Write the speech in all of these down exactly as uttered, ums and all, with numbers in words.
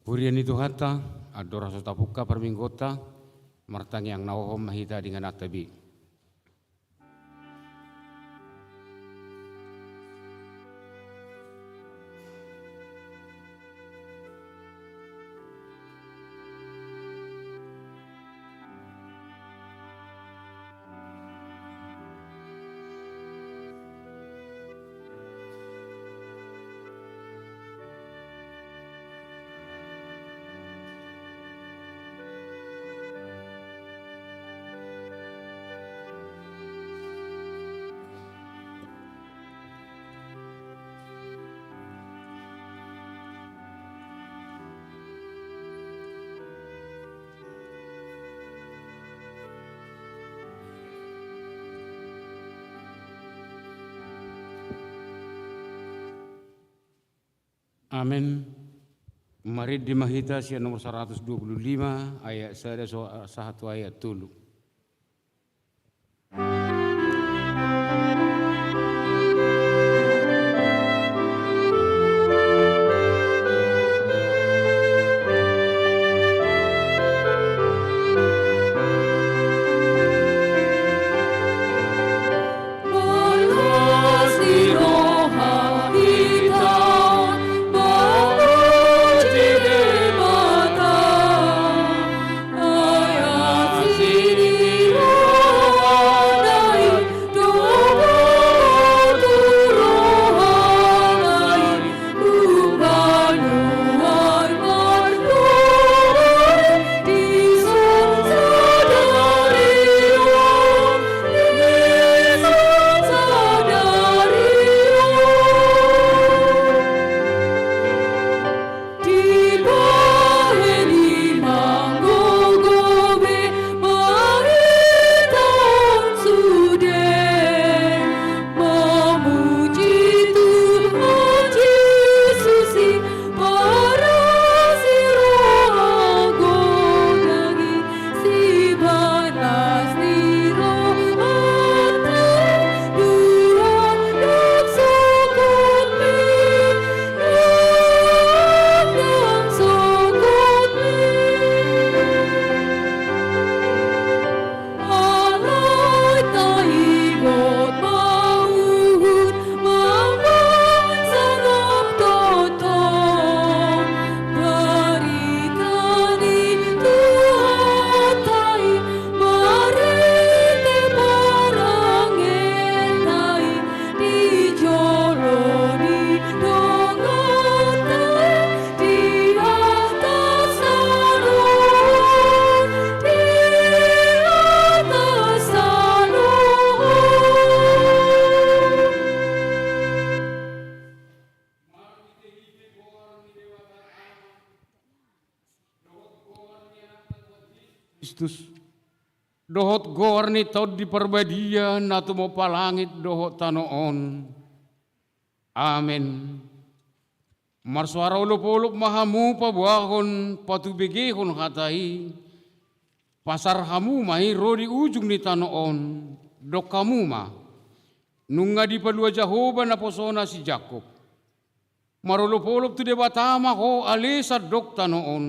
Huria ni Tuhanta, andorang so tapungka parmingguonta, martangiang na hohom ma hita di ingananta be. Amen. Marende ma hita sian nomor saratus dua pulu lima, ayat sada so-, sahat tu ayat tolu. Kristus, dohot goar ni Tondi Parbadia na tumompa langit dohot tano on. Amen. Marsoara olopolop ma hamu paboahon patubegehon hata i, pasar hamu ma i ro di ujung ni tano on, dok hamu ma: Nunga dipalua Jahowa naposona si Jakkob. Marolopolop tu Debata ma ho ale sandok tano on.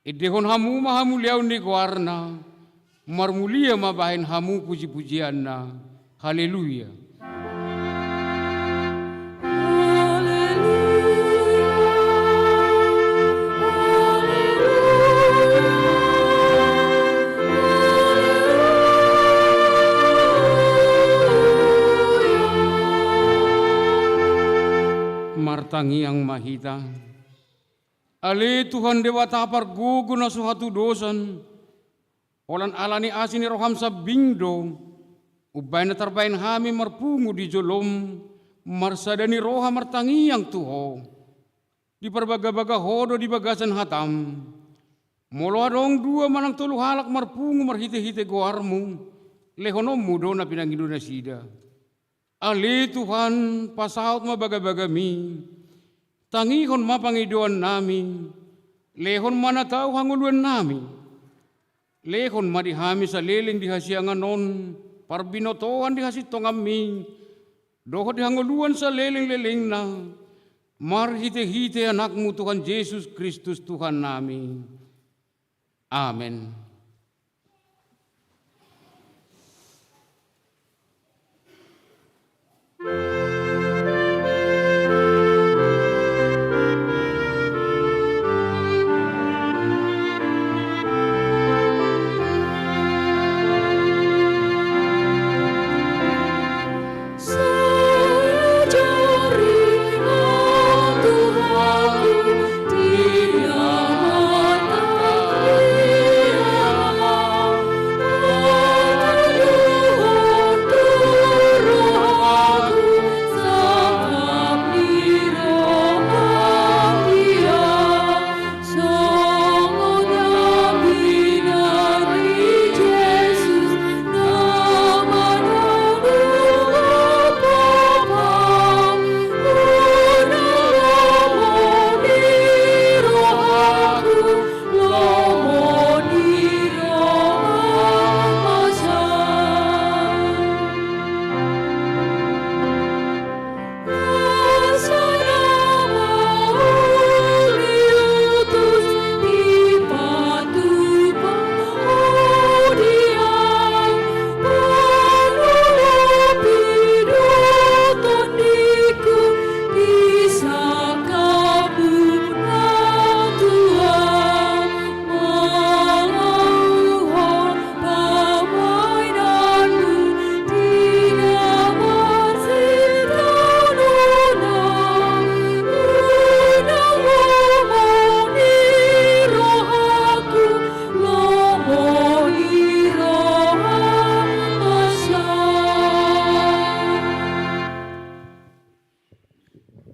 Endehon hamu ma hamuliaon ni goarna, marmulia ma bahen hamu pujipujianna. Haleluya. Martangiang ma hita. Ale Tuhan Debata pargogo na so hatudosan, holan ala ni asi ni roham sambing do umbahen na tarbahen hami marpungu di jolom, marsada ni roha martangiang tu Ho. Diparbagabaga Ho do di bagasan hatam. Molo adong dua manang tolu halak marpungu marhitehite goarmu, lehononmu do na pinangido nasida. Ale Tuhan, pasaut ma bagabagami, tangihon ma pangidoannami, lehon ma na tau hangoluannami. Lehon ma di hami saleleng di hasiangan on parbinotoan di hasintonganmi, dohot di hangoluan salelenglelengna, Marhitehite Anakmu Tuhan Jesus Kristus Tuhannami. Amen.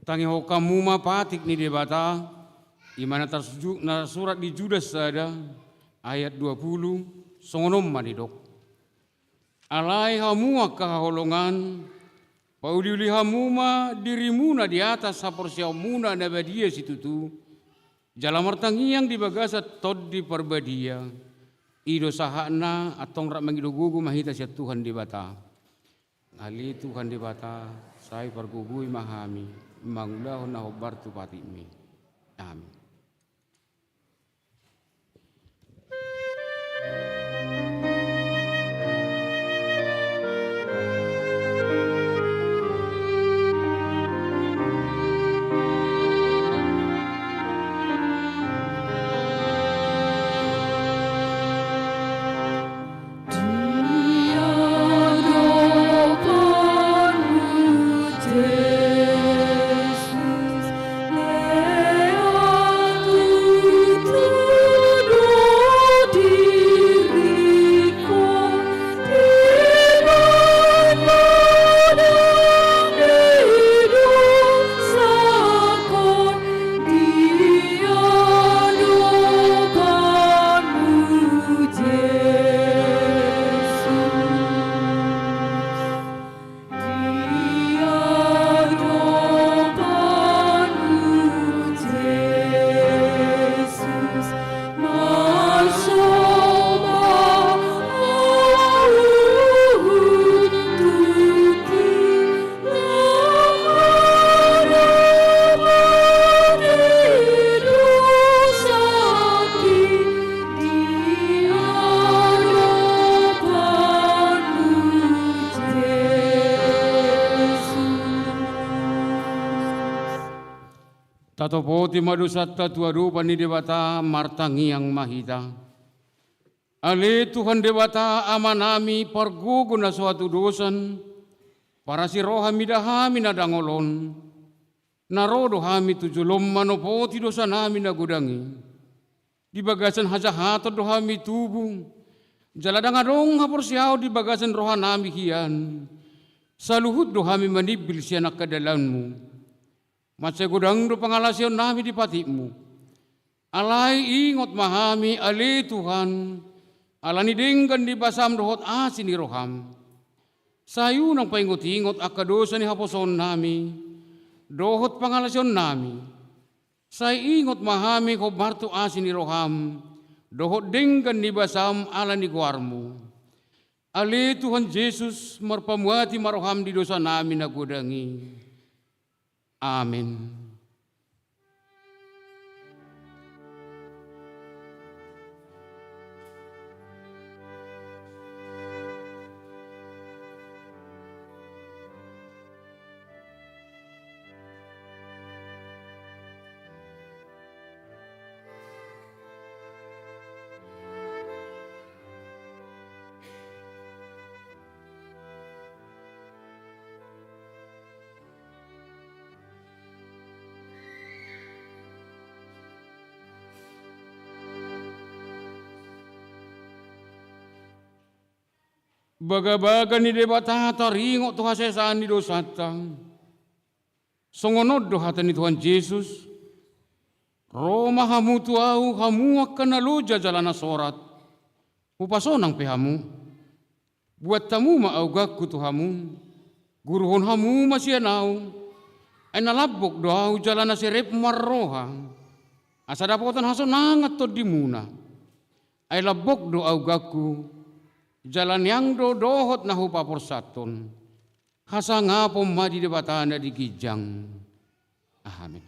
Tangihon hamu ma patik ni Debata, i ma na tarsuju-, na tarsurat di Judas sada, ayat dua pulu, songon on ma didok. Alai hamu angka haholongan, pauliuli hamu ma dirimuna di atas haporseaonmuna na badia situtu, jala martangiang di bagasan Tondi Parbadia. I do sahatna. Antong rap mangido gogo ma hita sian Tuhan Debata. Ale Tuhan Debata, sai pargogoi ma hami mangulahon na hombar tu patikmi. Amin. Tatopoti ma dosanta tu adopan ni Debata, martangiang ma hita. Ale Tuhan Debata Amanami, pargogo na so hatudosan, parasi roha mida hami na dangol on, na ro do hami tu jolom manopoti dosanami na godang i. Di bagasan hajahaton do hami tubu, jala ndang adong haporseaon di bagasan rohanami hian. Saluhut do hami manimbil sian angka dalanmu. Mansai godang do pangalaseonnami di patikmu. Alai ingot ma hami, ale Tuhan, ala ni denggan ni basam dohot asi ni roham. Sai unang paingot-ingot angka dosa ni haposoonnami dohot pangalaseonnami. Sai ingot ma hami hombar tu asi ni roham dohot denggan ni basam ala ni goarmu. Ale Tuhan Jesus, marpamuati ma roham di dosanami na godang i. Amen. Bagabaga ni Debata taringot tu hasesaan ni dosanta. Songon on do hata ni Tuhan Jesus: Ro ma hamu tu Ahu, hamu angka na loja jala na sorat, Hupasonang pe hamu. Buat hamu ma augangku tu hamu, guruhon hamu ma sian Ahu, ai na lambok do Ahu jala na serep marroha, asa dapotan hasonangan tondimuna. Ai lambok do augangku, jala niang do dohot na hupaporsathon. Hasangapon ma di Debata na di ginjang. Amen.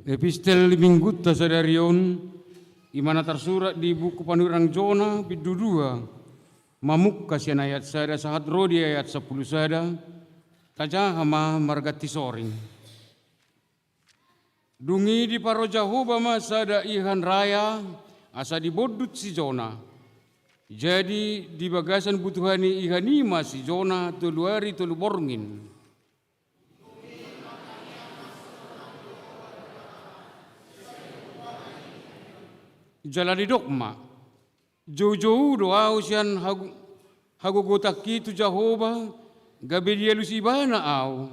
Epistel di Minggunta sadari on, i ma na tarsurat di buku Panurirang Jona, bindu dua, mamungka sian ayat sada sahat ro di ayat sampulu sada. Tajaha ma marganti soring. Dung i diparo Jahowa ma sada ihan raya, asa dibondut si Jona. Jadi di bagasan butuha ni ihan i ma si Jona tolu ari tolu borngin. Jala didok ma: Joujou do ahu sian hago-, hagogotanki tu Jahowa, gabe dialus Ibana ahu.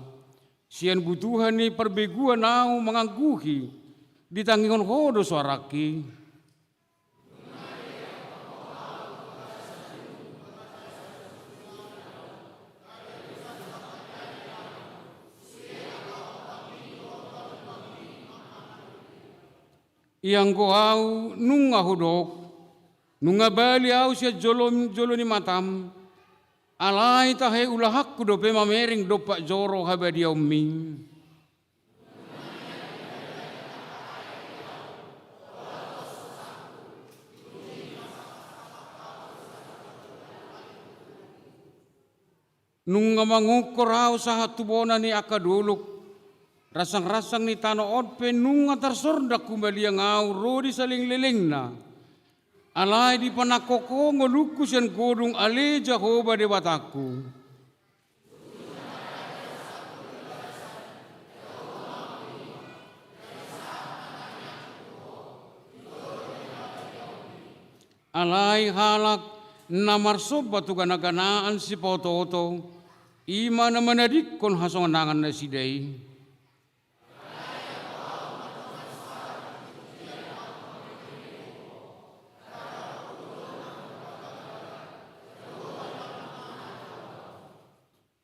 Sian butuha ni parbegu ahu mangangguhi, ditangihon Ho do soarangki. Ianggo ahu nunga hudok, nunga bali ahu sian jolo, jolo ni matam, alai tahe ulahanku dope mamereng dompak joro habadiaonmi. Nunga mangungkor ahu sahat tu bona ni angka dolok, ransang-ransang ni tano on pe nunga tarsornak humaliang ahu ro di salelenglelengna. Alai dipanangkok Ho ngolungku sian godung, ale Jahowa Debatangku. Alai halak na marsomba tu gana-ganaan sipaoto-oto, i ma na manadingkon hasonangan nasida i.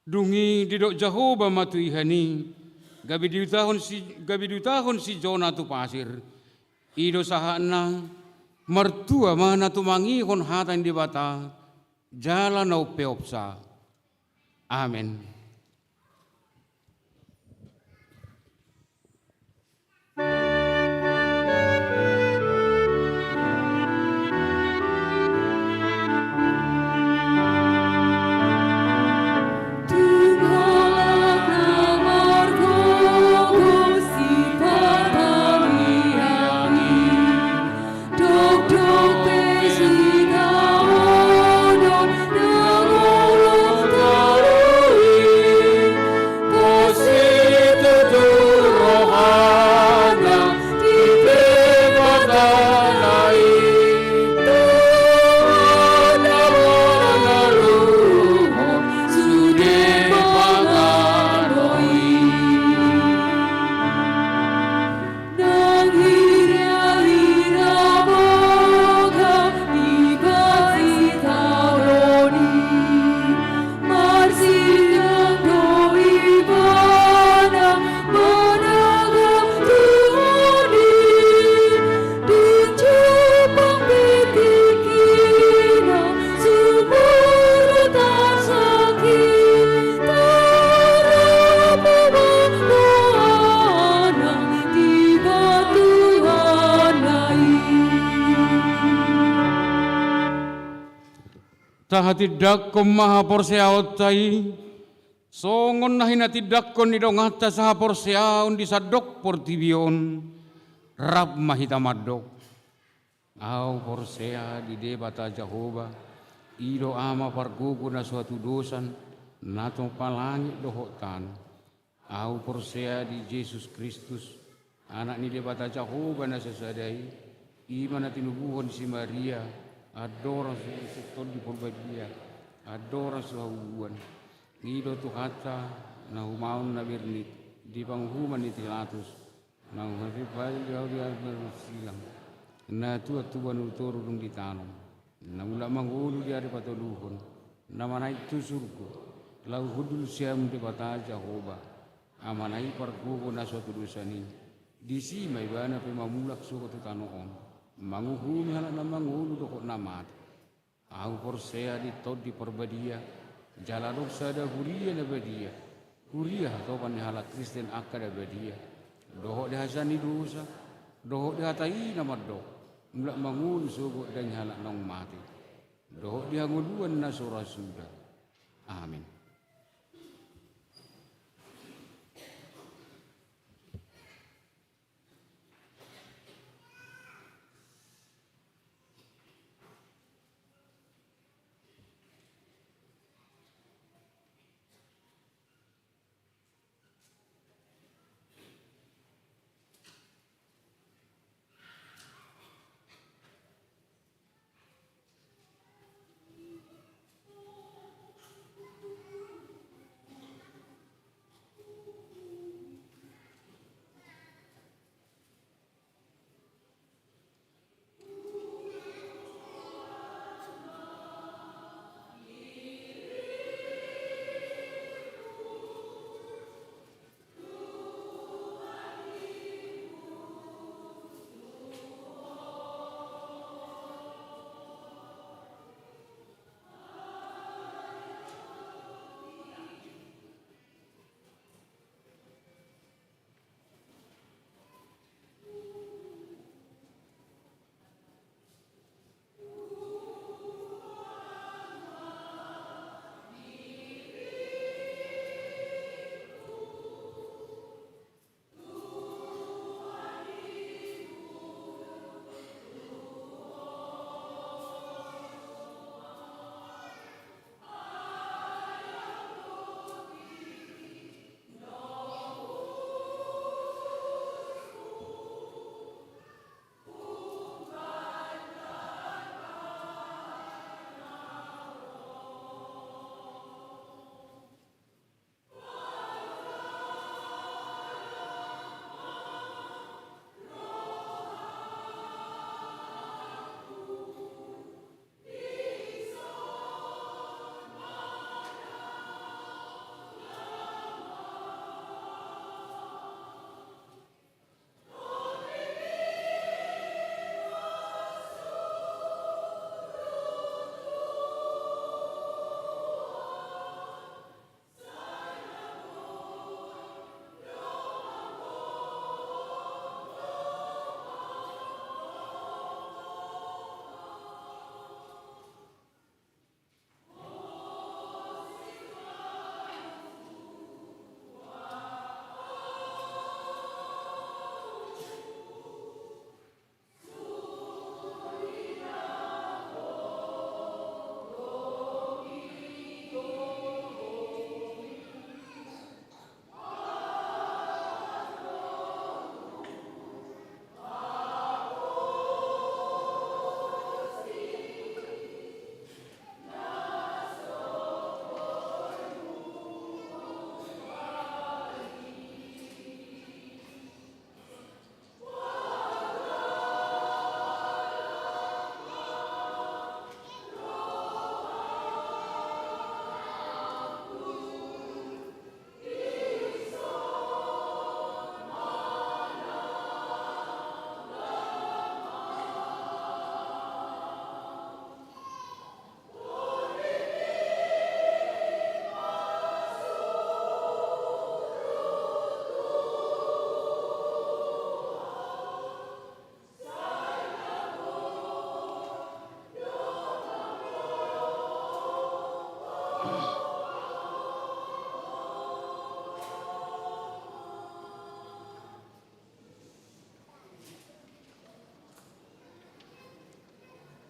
Dung i didok Jahowa ma tu ihan i, gabe diutahon si, gabe diutahon si Jona tu pasir. I do sahatna. Martua ma na tumangihon hata ni Debata jala na umpeopsa. Amen. Tahatindangkon ma haporseaonta i, songon na hinatindangkon ni donganta sahaporseaon di sandok portibi on, rap ma hita mandok. Ahu porsea di Debata Jahowa, i do Ama pargogo na so hatudosan, na tompa langit dohot tano. Ahu porsea di Jesus Kristus, Anak ni Debata Jahowa na sasada i, i ma na tinubuhon si Maria, andorang so, so Tondi Porbadia, andorang so habubuan. I do Tuhanta, na humahon na bernit, di panguhuman ni Pilatus, na huhatimbali ahu di ari parsilang, na tuat tu banua toru dung ditanom, na mulak mangolu di ari patoluhon, na manaek tu surgo, laho hundul sian Debata Jahowa, Amana i pargogo na so hatudosan i, disi ma Ibana pe mamulak sogot tu tano on, manguhumi halak na mangolu dohot na mate. Ahu porsea di Tondi Porbadia, jala adong sada huria na badia, huria hatopan ni halak Kristen angka na badia, dohot di hasesaan ni dosa, dohot di hata i na mandok, mulak mangolu sogot daging halak naung mate, dohot di hangoluan na so ra suda. Amen.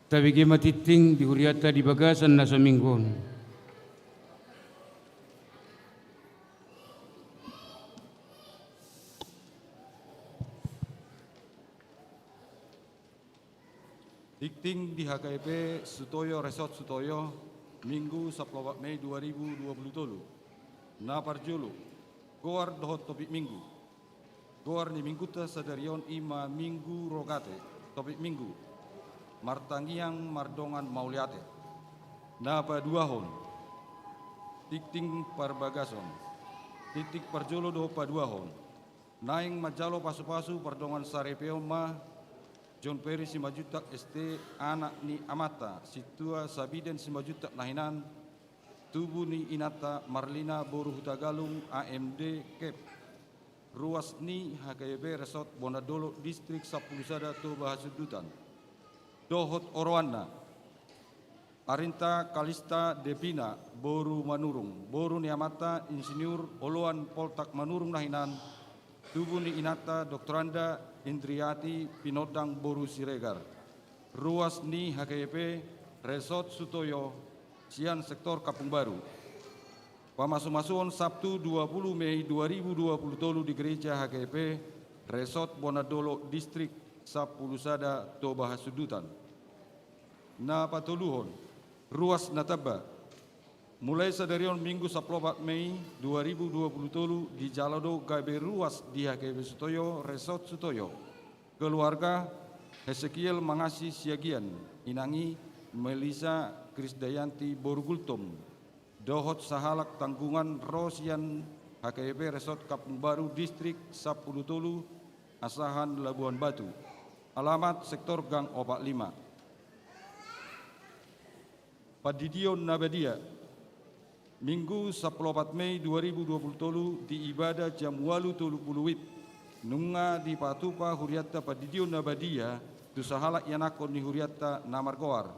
Tabege ma tingting di hurianta di bagasan na saminggu on. Tingting di H K I P Sutoyo, Resort Sutoyo, Minggu sampulu opat Mei dua ribu dua puluh tolu. Na parjolo, goar dohot topik minggu. Goar ni minggunta sadari on i ma Minggu Rogate, topik minggu: Martangiang mardongan mauliate. Na paduahon, tingting parbagason. Tingting parjolo dohot paduahon. Naeng manjalo pasupasu pardongansaripeon ma John Ferry Simanjuntak S T, anak ni amanta Sintua Sabiden Simanjuntak na hinan, tubu ni inanta Marlina boru Hutagalung, A M D, Kep, ruas ni H K I P Resort Bonandolo, Distrik Sampulu Sada, Toba Hasundutan, dohot oroanna, Arinta Kalista Devina boru Manurung, boru ni amanta Insinyur Oloan Poltak Manurung na hinan, tubu ni inanta Doktoranda Indriati Pinondang boru Siregar, ruas ni H K I P Resort Sutoyo, sian sektor Kampung Baru. Pamasumasuon Sabtu dua puluh Mei dua ribu dua puluh tolu di Gereja H K I P Resort Bonandolo, Distrik Sampulu Sada, Toba Hasundutan. Na patoluhon, ruas na tamba. Mulai sadari on Minggu sampulu opat Mei dua ribu dua puluh tolu, dijalo do gabe ruas di H K I P Sutoyo, Resort Sutoyo, keluarga Hesekiel Mangasi Siagian, inang i Melisa Krisdayanti boru Gultom, dohot sahalak tanggungan ro sian H K I P Resort Kampung Baru, Distrik Sampulu Tolu, Asahan, Labuan Batu. Alamat sektor Gang Opat Lima. Pandidion na badia. Minggu sampulu opat Mei dua ribu dua puluh tolu, di ibada jam ualu tolu pulu WIB, nunga dipatupa hurianta pandidion na badia tu sahalak ianakhon ni hurianta na margoar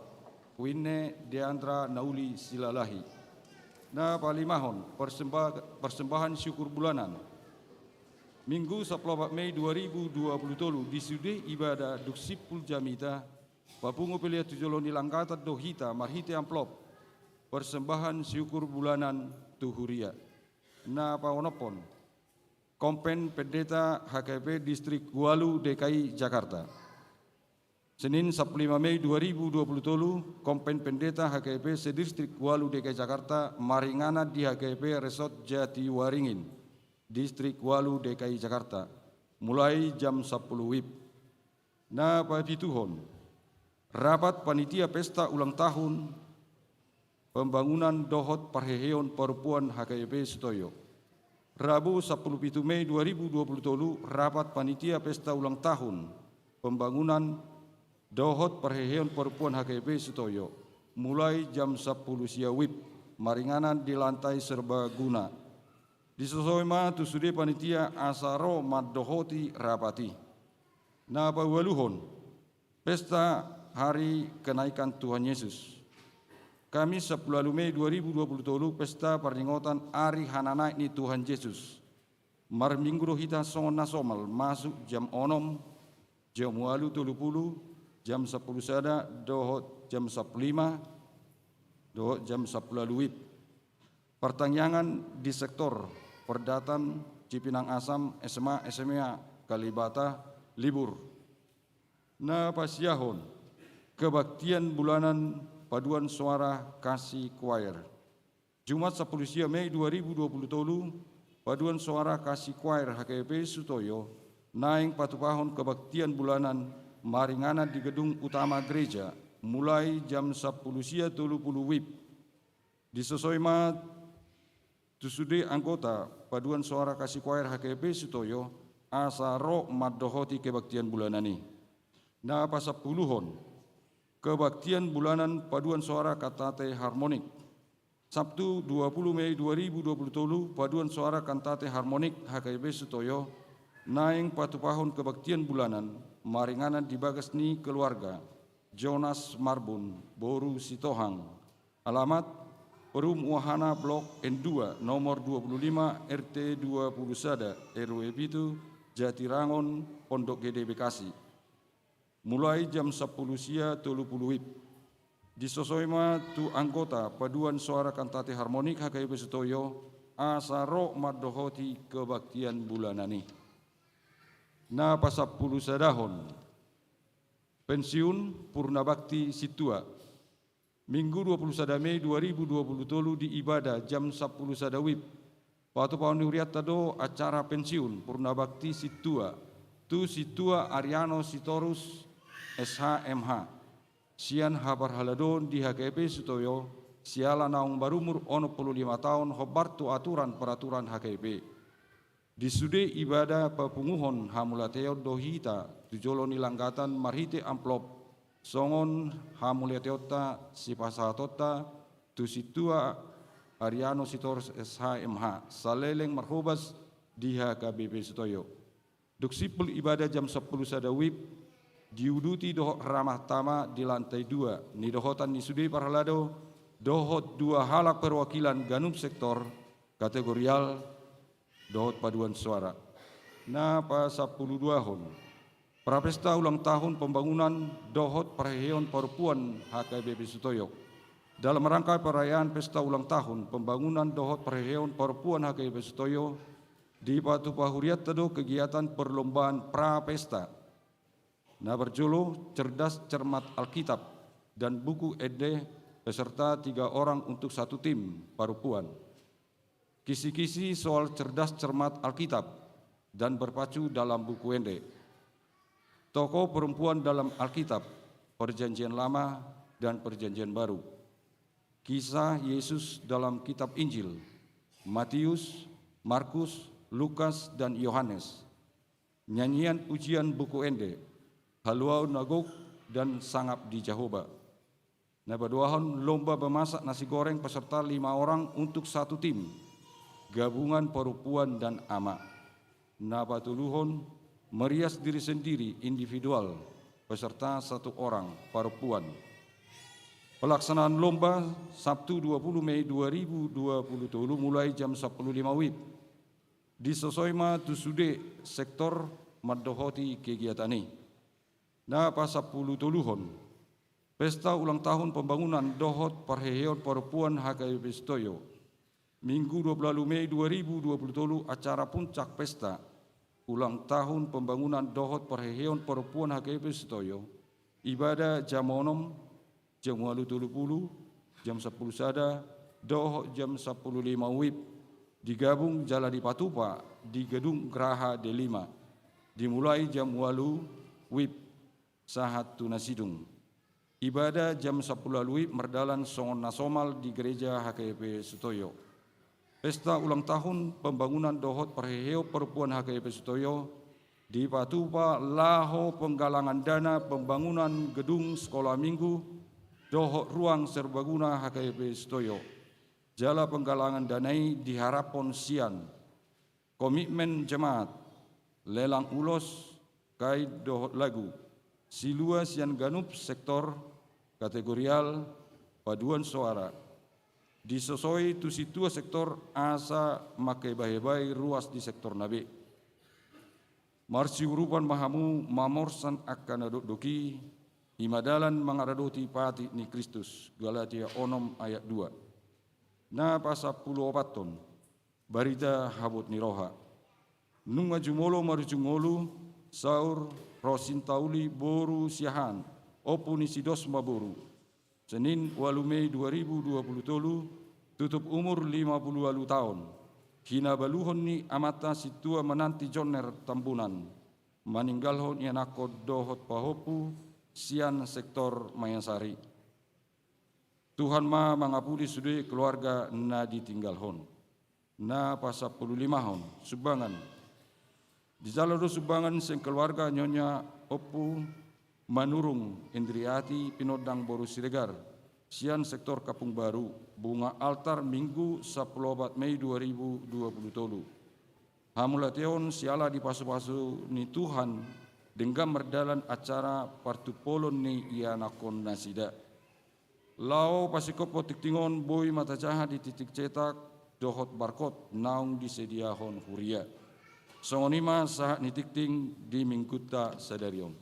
Kuinne Deandra Nauli Silalahi. Na palimahon, persemba-, persembahan syukur bulanan. Minggu sampulu opat Mei dua ribu dua puluh tolu, di sude ibada dung simpul jamita, papungu pelean tu jolo ni langgatan do hita marhite amplop persembahan syukur bulanan tu huria. Na paonomhon, Kompen Pendeta H K I P Distrik Ualu D K I Jakarta. Senin sampulu lima Mei dua ribu dua puluh tolu, Kompen Pendeta H K I P se-Distrik Ualu D K I Jakarta maringanan di H K I P Resort Jatiwaringin, Distrik Ualu D K I Jakarta, mulai jam sampulu WIB. Na papituhon, rapat panitia pesta ulang tahun pembangunan dohot parheheon parompuan H K I P Sutoyo. Rabu sampulu pitu Mei dua ribu dua puluh tolu, rapat panitia pesta ulang tahun pembangunan dohot parheheon parompuan H K I P Sutoyo, mulai jam sampulu sia WIB, maringanan di lantai serbaguna. Disosoi ma tu sude panitia asa ro mandohoti rapat i. Na paualuhon, pesta hari kenaikan Tuhan Yesus. Kamis sampulu ualu Mei dua ribu dua puluh tolu, pesta parningotan ari hananaek ni Tuhan Jesus. Marminggu do hita songon na somal, masuk jam onom, jam ualu tolu pulu, jam sampulu sada, dohot jam sampulu lima, dohot jam sampulu ualu WIB. Partangiangan di sektor Perdatan, Cipinang Asam, S M A, S M A Kalibata, libur. Na pasiahon, kebaktian bulanan paduan soara Kasih Choir. Jumat sampulu sia Mei dua ribu dua puluh tolu, paduan soara Kasih Choir H K I P Sutoyo, naeng patupahon kebaktian bulanan maringanan di gedung utama gereja, mulai jam sampulu sia tolu pulu WIB. Disosoi ma tu sude anggota paduan soara Kasih Choir H K I P Sutoyo, asa ro mandohoti kebaktian bulanan i. Na pasampuluhon, kebaktian bulanan paduan soara Kantate Harmonik. Sabtu dua pulu Mei dua ribu dua puluh tolu, paduan soara Kantate Harmonik H K I P Sutoyo, naeng patupahon kebaktian bulanan maringanan di bagas ni keluarga Jonas Marbun boru Sitohang. Alamat: Perum Wahana, Blok N dua, nomor dua pulu lima, R T dua pulu sada, R W pitu, Jatirangon, Pondok Gede, Bekasi. Mulai jam sampulu sia tolu pulu wib. Disosoi ma tu anggota paduan soara kantate harmonik H K B P Sutoyo, asa ro mandohoti kebaktian bulanan i. Na pasampulu sadahon. Pensiun Purna Bakti Sintua. Minggu dua pulu sada Mei dua ribu dua pulu tolu di Ibada jam sampulu sada wib. Patupahon ni hurianta do acara pensiun Purna Bakti Sintua tu Sintua Ariano Sitorus, S H M H. Sian haparhaladoon di H K B P Sutoyo, siala naung marumur onom pulu lima taon hombar tu aturan peraturan H K B P. Di sude ibada papunguhon hamauliateon do hita tu jolo ni langgatan marhite amplop, songon hamauliateonta sipasahatonta tu Sintua Ariano Sitorus, S H M H, saleleng marhobas di H K B P Sutoyo. Dung simpul ibada jam sampulu sada wib, diuduti dohot ramah tamah di lantai dua, nidohotan ni sude parhalado, dohot dua halak perwakilan ganup sektor, kategorial, dohot paduan soara. Na pasampulu duahon. Prapesta ulang tahun pembangunan dohot parheheon parompuan H K B P Sutoyo. Dalam rangka perayaan pesta ulang tahun pembangunan dohot parheheon parompuan H K B P Sutoyo, dipatupa hurianta do kegiatan perlombaan prapesta. Na parjolo cerdas cermat Alkitab dan buku ende beserta tiga orang untuk satu tim parompuan. Kisi-kisi soal cerdas cermat Alkitab dan berpacu dalam buku ende. Tokoh perempuan dalam Alkitab, Perjanjian Lama dan Perjanjian Baru. Kisah Yesus dalam kitab Injil, Matius, Markus, Lukas, dan Yohanes. Nyanyian pujian buku ende, Haluaon na gok dan sangap di Jahowa. Na paduahon lomba memasak nasi goreng peserta lima orang untuk satu tim, gabungan perempuan dan ama. Na patoluhon merias diri sendiri individual peserta satu orang perempuan. Pelaksanaan lomba Sabtu dua pulu Mei dua ribu dua pulu tolu mulai jam sampulu lima wib. Disosoi ma tu sude sektor mandohoti kegiatan i. Na pasampulu toluhon. Pesta ulang tahun pembangunan dohot parheheon parompuan H K B P Sutoyo. Minggu dua pulu ualu Mei dua ribu dua pulu tolu acara puncak pesta ulang tahun pembangunan dohot parheheon parompuan H K B P Sutoyo. Ibada jam onom, jam ualu tolu pulu, jam sampulu sada, dohot jam sampulu lima wib. Digabung jala dipatupa di gedung Graha D lima. Dimulai jam ualu wib sahat tu na sidung. Ibada jam sampulu ualu wib mardalan songon na somal di gereja H K B P Sutoyo. Pesta ulang tahun pembangunan dohot parheheon parompuan H K B P Sutoyo dipatupa laho penggalangan dana pembangunan gedung sekolah minggu dohot ruang serbaguna H K B P Sutoyo. Jala penggalangan dana i diharaphon sian komitmen jemaat, lelang ulos, kain dohot lagu, silua sian ganup sektor, kategorial, paduan soara. Disosoi tu sintua sektor asa mangkebahebai ruas di sektorna be. Marsiurupan ma hamu mamorsan angka na dokdok i, i ma dalan mangaradoti patik ni Kristus, Galatia onom ayat dua. Na pasampulu opathon. Barita habot ni roha. Nunga jumolo marujung ngolu, saur, ro Sintauli boru Siahaan, ompu ni si Dosma boru. Senin ualu Mei dua ribu dua pulu tolu, tutup umur lima pulu ualu taon. Hinabaluhon ni amanta sintua Menanti Jonner Tambunan. Maninggalhon ianakhon dohot pahompu sian sektor Maiasari. Tuhan ma mangapuli sude keluarga na ditinggalhon. Na pasampulu limahon, sumbangan. Dijalo do sumbangan sian keluarga Nyonya Ompu Manurung Indriati Pinondang boru Siregar, sian sektor Kampung Baru, bunga altar Minggu sampulu opat Mei dua ribu dua pulu tolu. Hamauliateon siala dipasupasu ni Tuhan, denggan mardalan acara partumpolon ni ianakhon nasida. Laho pasingkophon tingting on boi ma tajaha di tingting cetak dohot barkot naung disediahon huria. Songon i ma sahat ni tingting di Minggunta sadari on.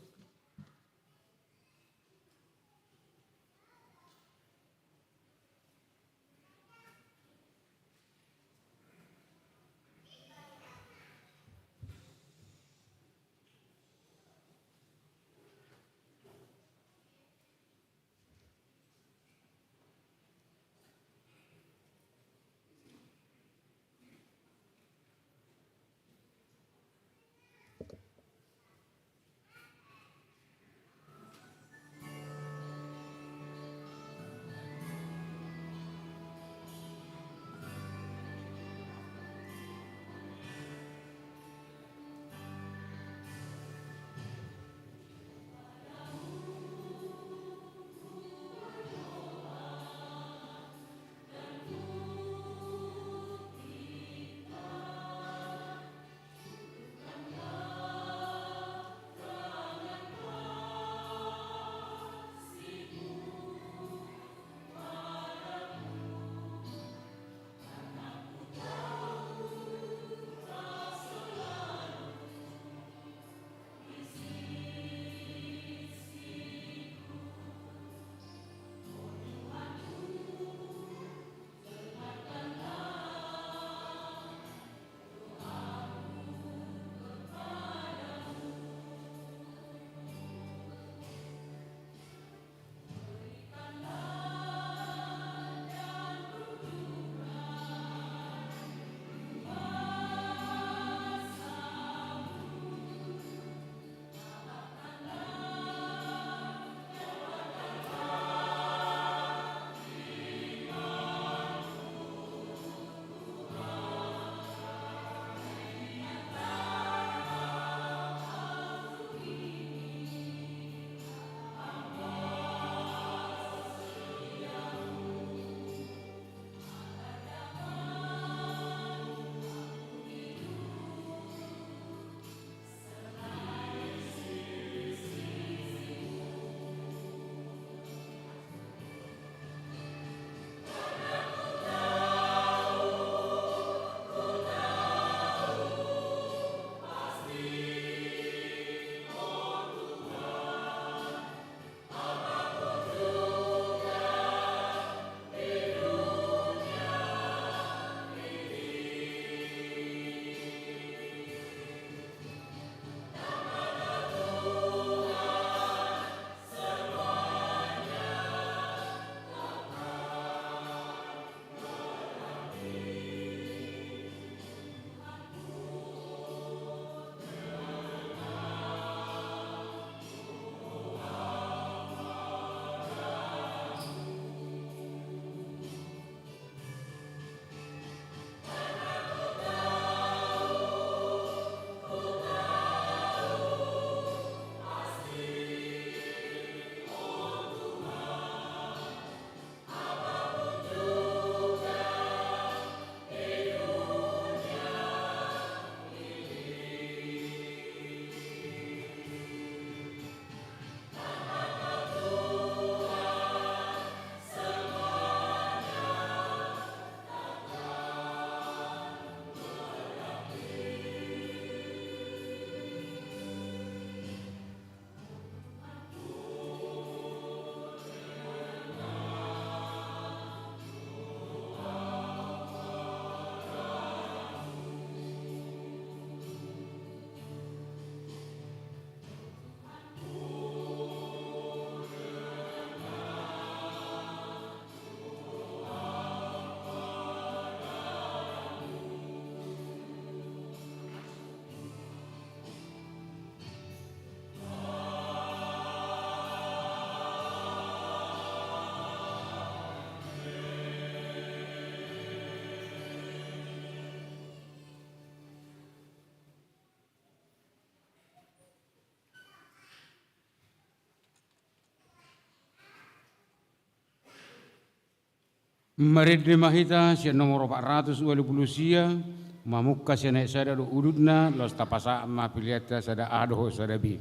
Marende ma hita sian nomor opat ratus ualu pulu sia, mamungka sian ayat sada dohot udutna, laos tapasahat ma peleanta sada A dohot sada B.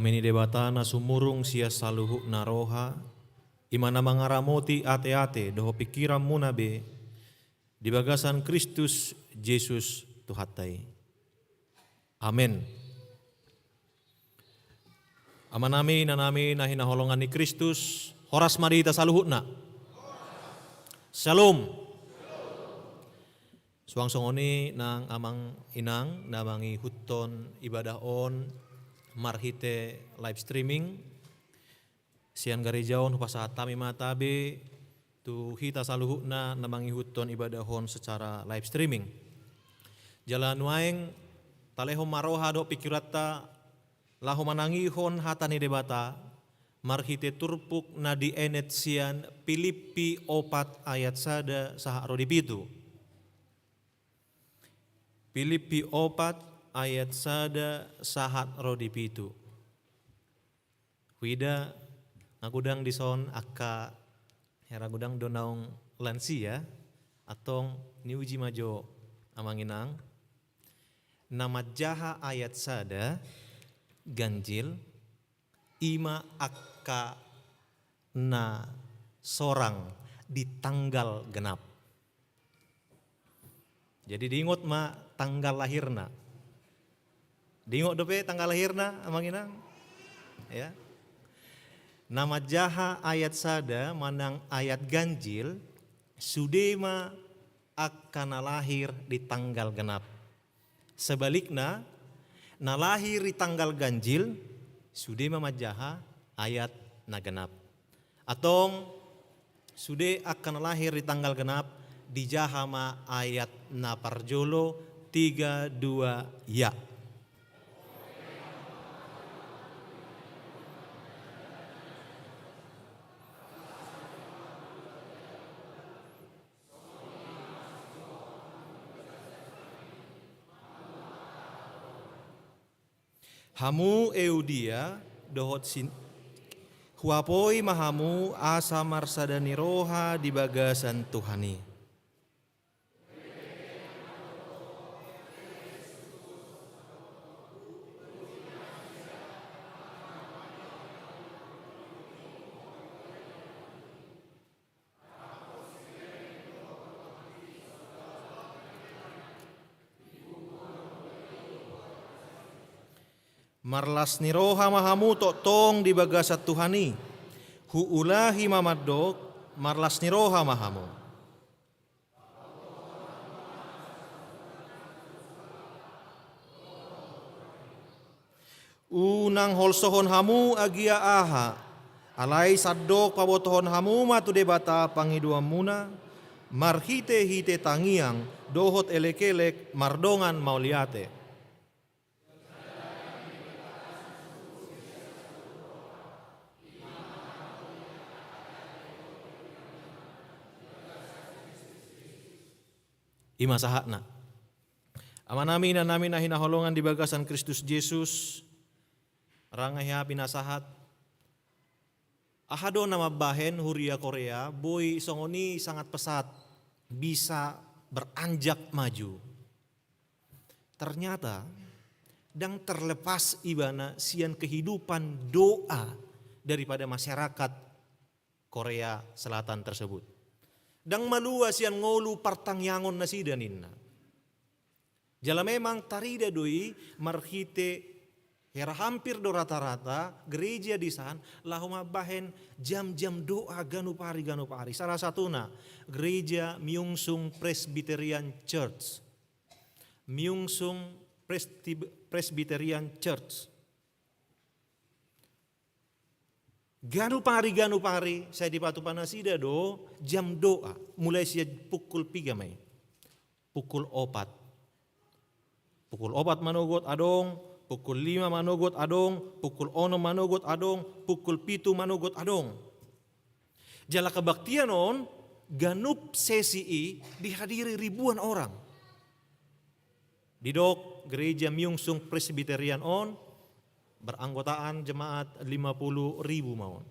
Dame ni Debata na sumurung sian saluhutna roha, i ma na mangaramoti ateate dohot pingkiranmuna be, di bagasan Kristus Jesus Tuhanta i. Amen. Amanami, inanami na hinaholongan ni Kristus, horas ma di hita saluhutna. Syalom. Suang songon i nang amang inang na mangihuthon ibadah on marhite live streaming sian gareja on, hupasahat hami ma tabe tu hita saluhutna na mangihuthon ibadah on secara live streaming. Jala nuaeng talehon ma roha dohot pingkiranta laho manangihon hata ni Debata marhite turpuk na dienet sian Pilippi opat ayat sada sahat ro di pitu. Pilippi opat ayat sada sahat ro di pitu. Huida, nga godang dison angka, hera godang do naung lansia, antong niuji ma jo amang inang. Na manjaha ayat sada ganjil, i ma angka na sorang di tanggal genap. Jadi diingot ma tanggal lahirna. Diingot dope tanggal lahirna, amang inang? Ya. Na manjaha ayat sada manang ayat ganjil, sude ma angka na lahir di tanggal genap. Sebalikna, na lahir di tanggal ganjil, sude ma manjaha ayat na genap. Antong, sude angka na lahir di tanggal genap, dijaha ma ayat na parjolo, tiga, dua, ya. Hamu Euodia dohot Sin-, huapoi ma hamu asa marsada ni roha di bagasan Tuhan i. Marlas ni roha ma hamu tongtong di bagasan Tuhan i. Huulahi ma mandok, marlas ni roha ma hamu. Unang holsohon hamu agia aha, alai sandok pabotohon hamu ma tu Debata pangidoanmuna, marhitehite tangiang dohot elekelek mardongan mauliate. I ma sahatna. Amanami, inanami na hinaholongan di bagasan Kristus Jesus, rangahia pinasahat. Aha do na mambahen huria Korea boi songon i sangat pesat, bisa beranjak maju? Ternyata, ndang terlepas ibana sian kehidupan doa daripada masyarakat Korea Selatan tersebut. Ndang malua sian ngolu partangiangon nasida ninna. Jala memang tarida do i marhite hera hampir do rata-rata gereja di san laho mambahen jam-jam doa ganup ari, ganup ari. Salah satuna gereja Myungsung Presbyterian Church. Myungsung Prestib-, Presbyterian Church. Ganup ari, ganup ari, sai dipatupa nasida do jam doa, mulai sian pukul piga ma i? Pukul opat. Pukul opat manogot adong, pukul lima manogot adong, pukul onom manogot adong, pukul pitu manogot adong. Jala kebaktian on, ganup sesi i dihadiri ribuan orang. Didok gereja Myungsung Presbyterian on, beranggotaan jemaat lima puluh ribu ma on.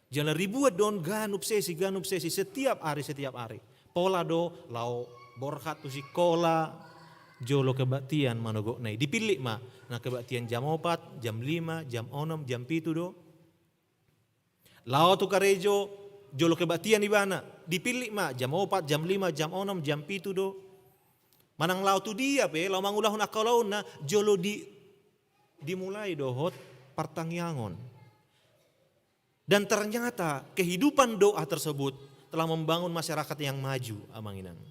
Jala ribuan do on ganup sesi, ganup sesi, setiap ari, setiap ari. Pola do laho borhat tu sikola, jolo kebaktian manogotna i. Dipillit ma, na kebaktian jam opat, jam lima, jam onom, jam pitu do. Laho tu karejo, jolo kebaktian ibana. Dipillit ma, jam opat, jam lima, jam onom, jam pitu do. Manang laho tu dia pe, laho mangulahon angka ulaonna, jolo di, dimulai dohot partangiangon. Dan ternyata kehidupan doa tersebut telah membangun masyarakat yang maju, Amang Inang.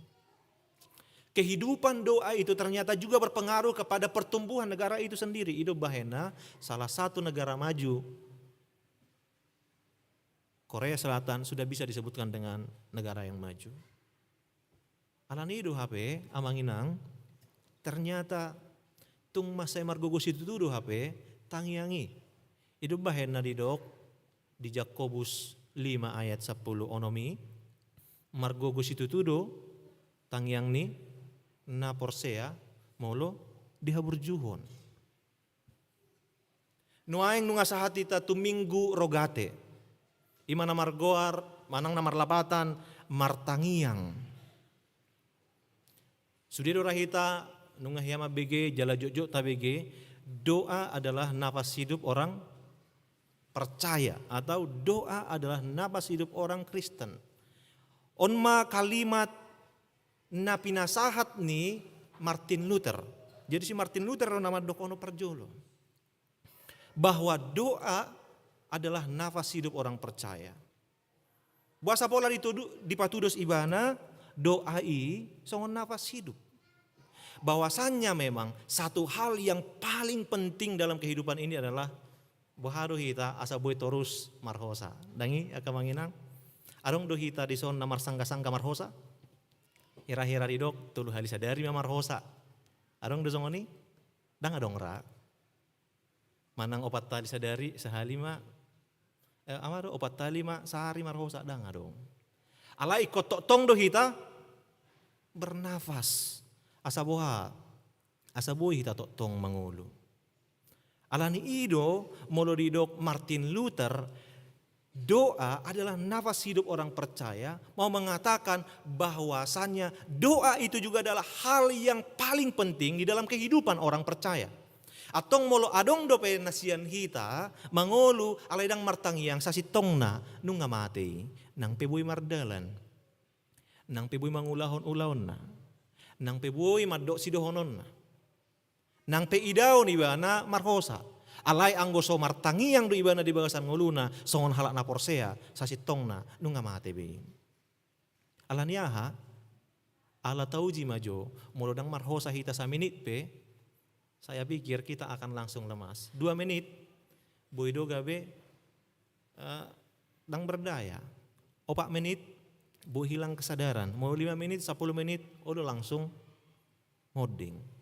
Kehidupan doa itu ternyata juga berpengaruh kepada pertumbuhan negara itu sendiri. I do bahenna salah satu negara maju, Korea Selatan, sudah bisa disebutkan dengan negara yang maju. Alani i do hape, Amang Inang, ternyata tung mansai margogo situtu do hape tangiang i. I do bahenna didok di Jakobus lima ayat sampulu onom i, margogo situtu do tangiang ni na porsea molo dihaburjuhon. Nuaeng nunga sahat hita tu Minggu Rogate. I ma na margoar, manang na marlapatan, martangiang. Sude do ra hita, nunga hea mambege, jala jotjot tabege, doa adalah nafas hidup orang percaya, atau doa adalah nafas hidup orang Kristen. On ma kalimat na pinasahat ni Martin Luther. Jadi si Martin Luther do na mandok on parjolo, bahwa doa adalah nafas hidup orang percaya. Boasa pola ditudu-, dipatudos ibana doa i songon nafas hidup. Bahwasannya memang satu hal yang paling penting dalam kehidupan ini adalah boha do hita asa boi torus marhosa. Dang i, angka Amang Inang? Adong do hita dison na marsanggasangga marhosa? Hira-hira didok tolu hali sadari ma marhosa. Adong do songon i? Dang adong ra. Manang opat hali sadari, sahali ma, eh, aha do, opat hali ma sahari marhosa, dang adong. Alai ingkon tongtong do hita bernafas. Asa boha? Asa boi hita tongtong mangolu. Alani i do, molo didok Martin Luther, doa adalah nafas hidup orang percaya, mau mengatakan bahwasannya doa itu juga adalah hal yang paling penting di dalam kehidupan orang percaya. Antong molo adong dope na sian hita mangolu alai dang martangiang, sasintongna nunga mate i, nang pe boi mardalan, nang pe boi mangulahon ulaonna, nang pe boi mandok sidohononna, nang pe idaon ibana marhosa. Alai anggo so martangiang do ibana di bagasan ngoluna songon halak na porsea, sasintongna nunga mate be i. Alani aha? Ala tauji ma jo, molo dang marhosa hita saminit pe, saya pikir kita akan langsung lemas. Dua menit, boi do gabe, eh, dang berdaya. Opat menit, boi hilang kesadaran. Molo lima menit, sampulu menit, olo langsung monding.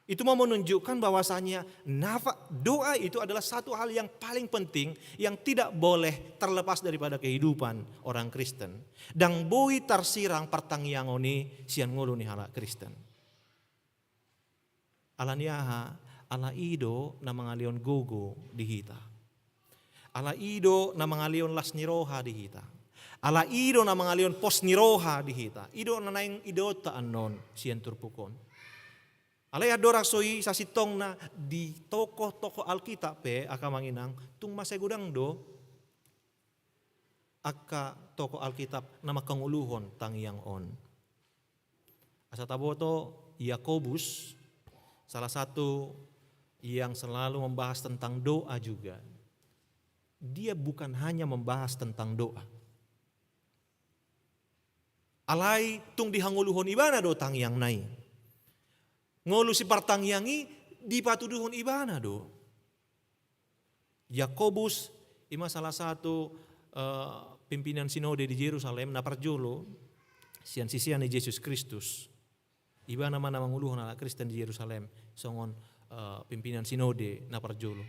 Itu mau menunjukkan bahwasanya nafa-, doa itu adalah satu hal yang paling penting yang tidak boleh terlepas daripada kehidupan orang Kristen. Dang boi tarsirang partangiangon i sian ngolu ni halak Kristen. Alani aha? Ala i do na mangalehon gogo di hita. Ala i do na mangalehon las ni roha di hita. Ala i do na mangalehon pos ni roha di hita. I do na naeng idaonta annon sian turpuk on. Alai andorang so i, sasintongna di tokoh-tokoh Alkitab pe, angka Amang Inang, tung mansai godang do angka tokoh Alkitab na mangkangoluhon tangiang on. Asa taboto, Yakobus salah satu yang selalu membahas tentang doa juga. Dia bukan hanya membahas tentang doa. Alai tung dihangoluhon ibana do tangiangna i. Ngolu sipartangiang i dipatuduhon ibana do. Yakobus, i ma salah satu, eh, pimpinan sinode di Jerusalem, na parjolo sian sisean ni Jesus Kristus. Ibana ma na mangoluhon halak Kristen di Jerusalem songon, eh, pimpinan sinode na parjolo.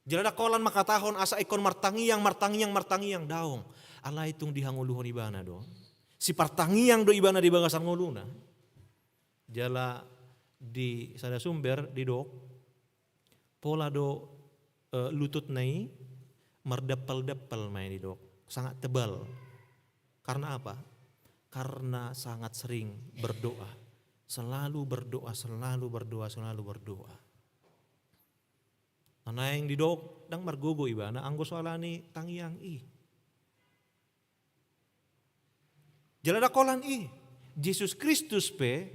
Jala dang holan mangkatahon asa ingkon martangiang, martangiang, martangiang, daong. Alai tung dihangoluhon ibana do. Sipartangiang do ibana di bagasan ngoluna. Jala di sada sumber didok, pola do, eh, lututna i mardappal-dappal ma i didok, sangat tebal. Karena apa? Karena sangat sering berdoa. Selalu berdoa, selalu berdoa, selalu berdoa. Na naeng didok, ndang margogo ibana anggo so ala ni tangiang i. Jala ndang holan i, Jesus Kristus pe,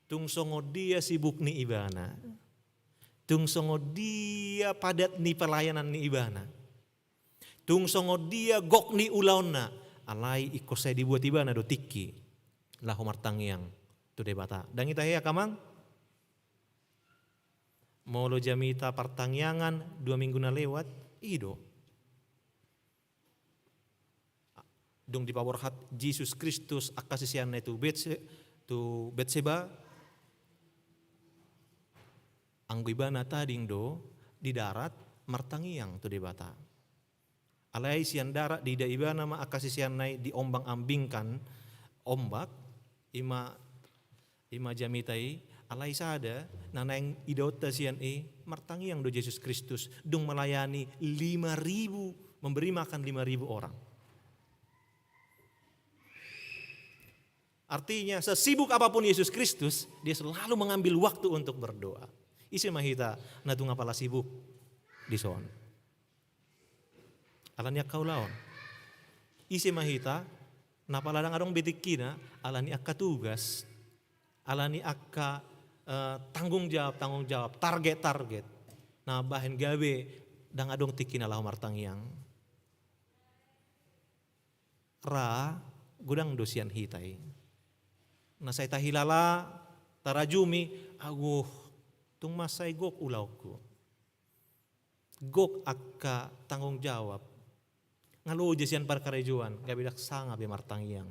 tung songon dia sibuk ni ibana, tung songon dia padat ni pelayanan ni ibana, tung songon dia gok ni ulaonna, alai ingkon sai dibuat ibana do tingki laho martangiang tu Debata. Ndang ita hea, angka amang? Molo jamita partangiangan dua minggu na lewat, i do. Dung dipaborhat Jesus Kristus angka siseanna i tu Betse-, tu Betseba, anggo ibana tading do di darat martangiang tu Debata. Alai sian darat diida ibana ma angka siseanna i diombang-ambingkan ombak, i ma, i ma jamita i, alai sada na naeng idaonta sian i, martangiang do Jesus Kristus, dung melayani lima ribu, memberi makan lima ribu orang. Artinya, sesibuk apapun Yesus Kristus, dia selalu mengambil waktu untuk berdoa. Ise ma hita na tung apala sibuk dison? Ala ni angka ulaon. Ise ma hita na apala ndang adong be tingkina, ala ni angka tugas, ala ni angka, eh, tanggung jawab, tanggung jawab, target, target na bahen gabe ndang adong tingkina laho martangiang? Ra, godang do sian hita i. Na sai tahilala, tarajumi, aguh, tung mansai gok ulaonku. Gok angka tanggung jawab. Nga loja sian parkarejoan, gabe ndang sanga be martangiang.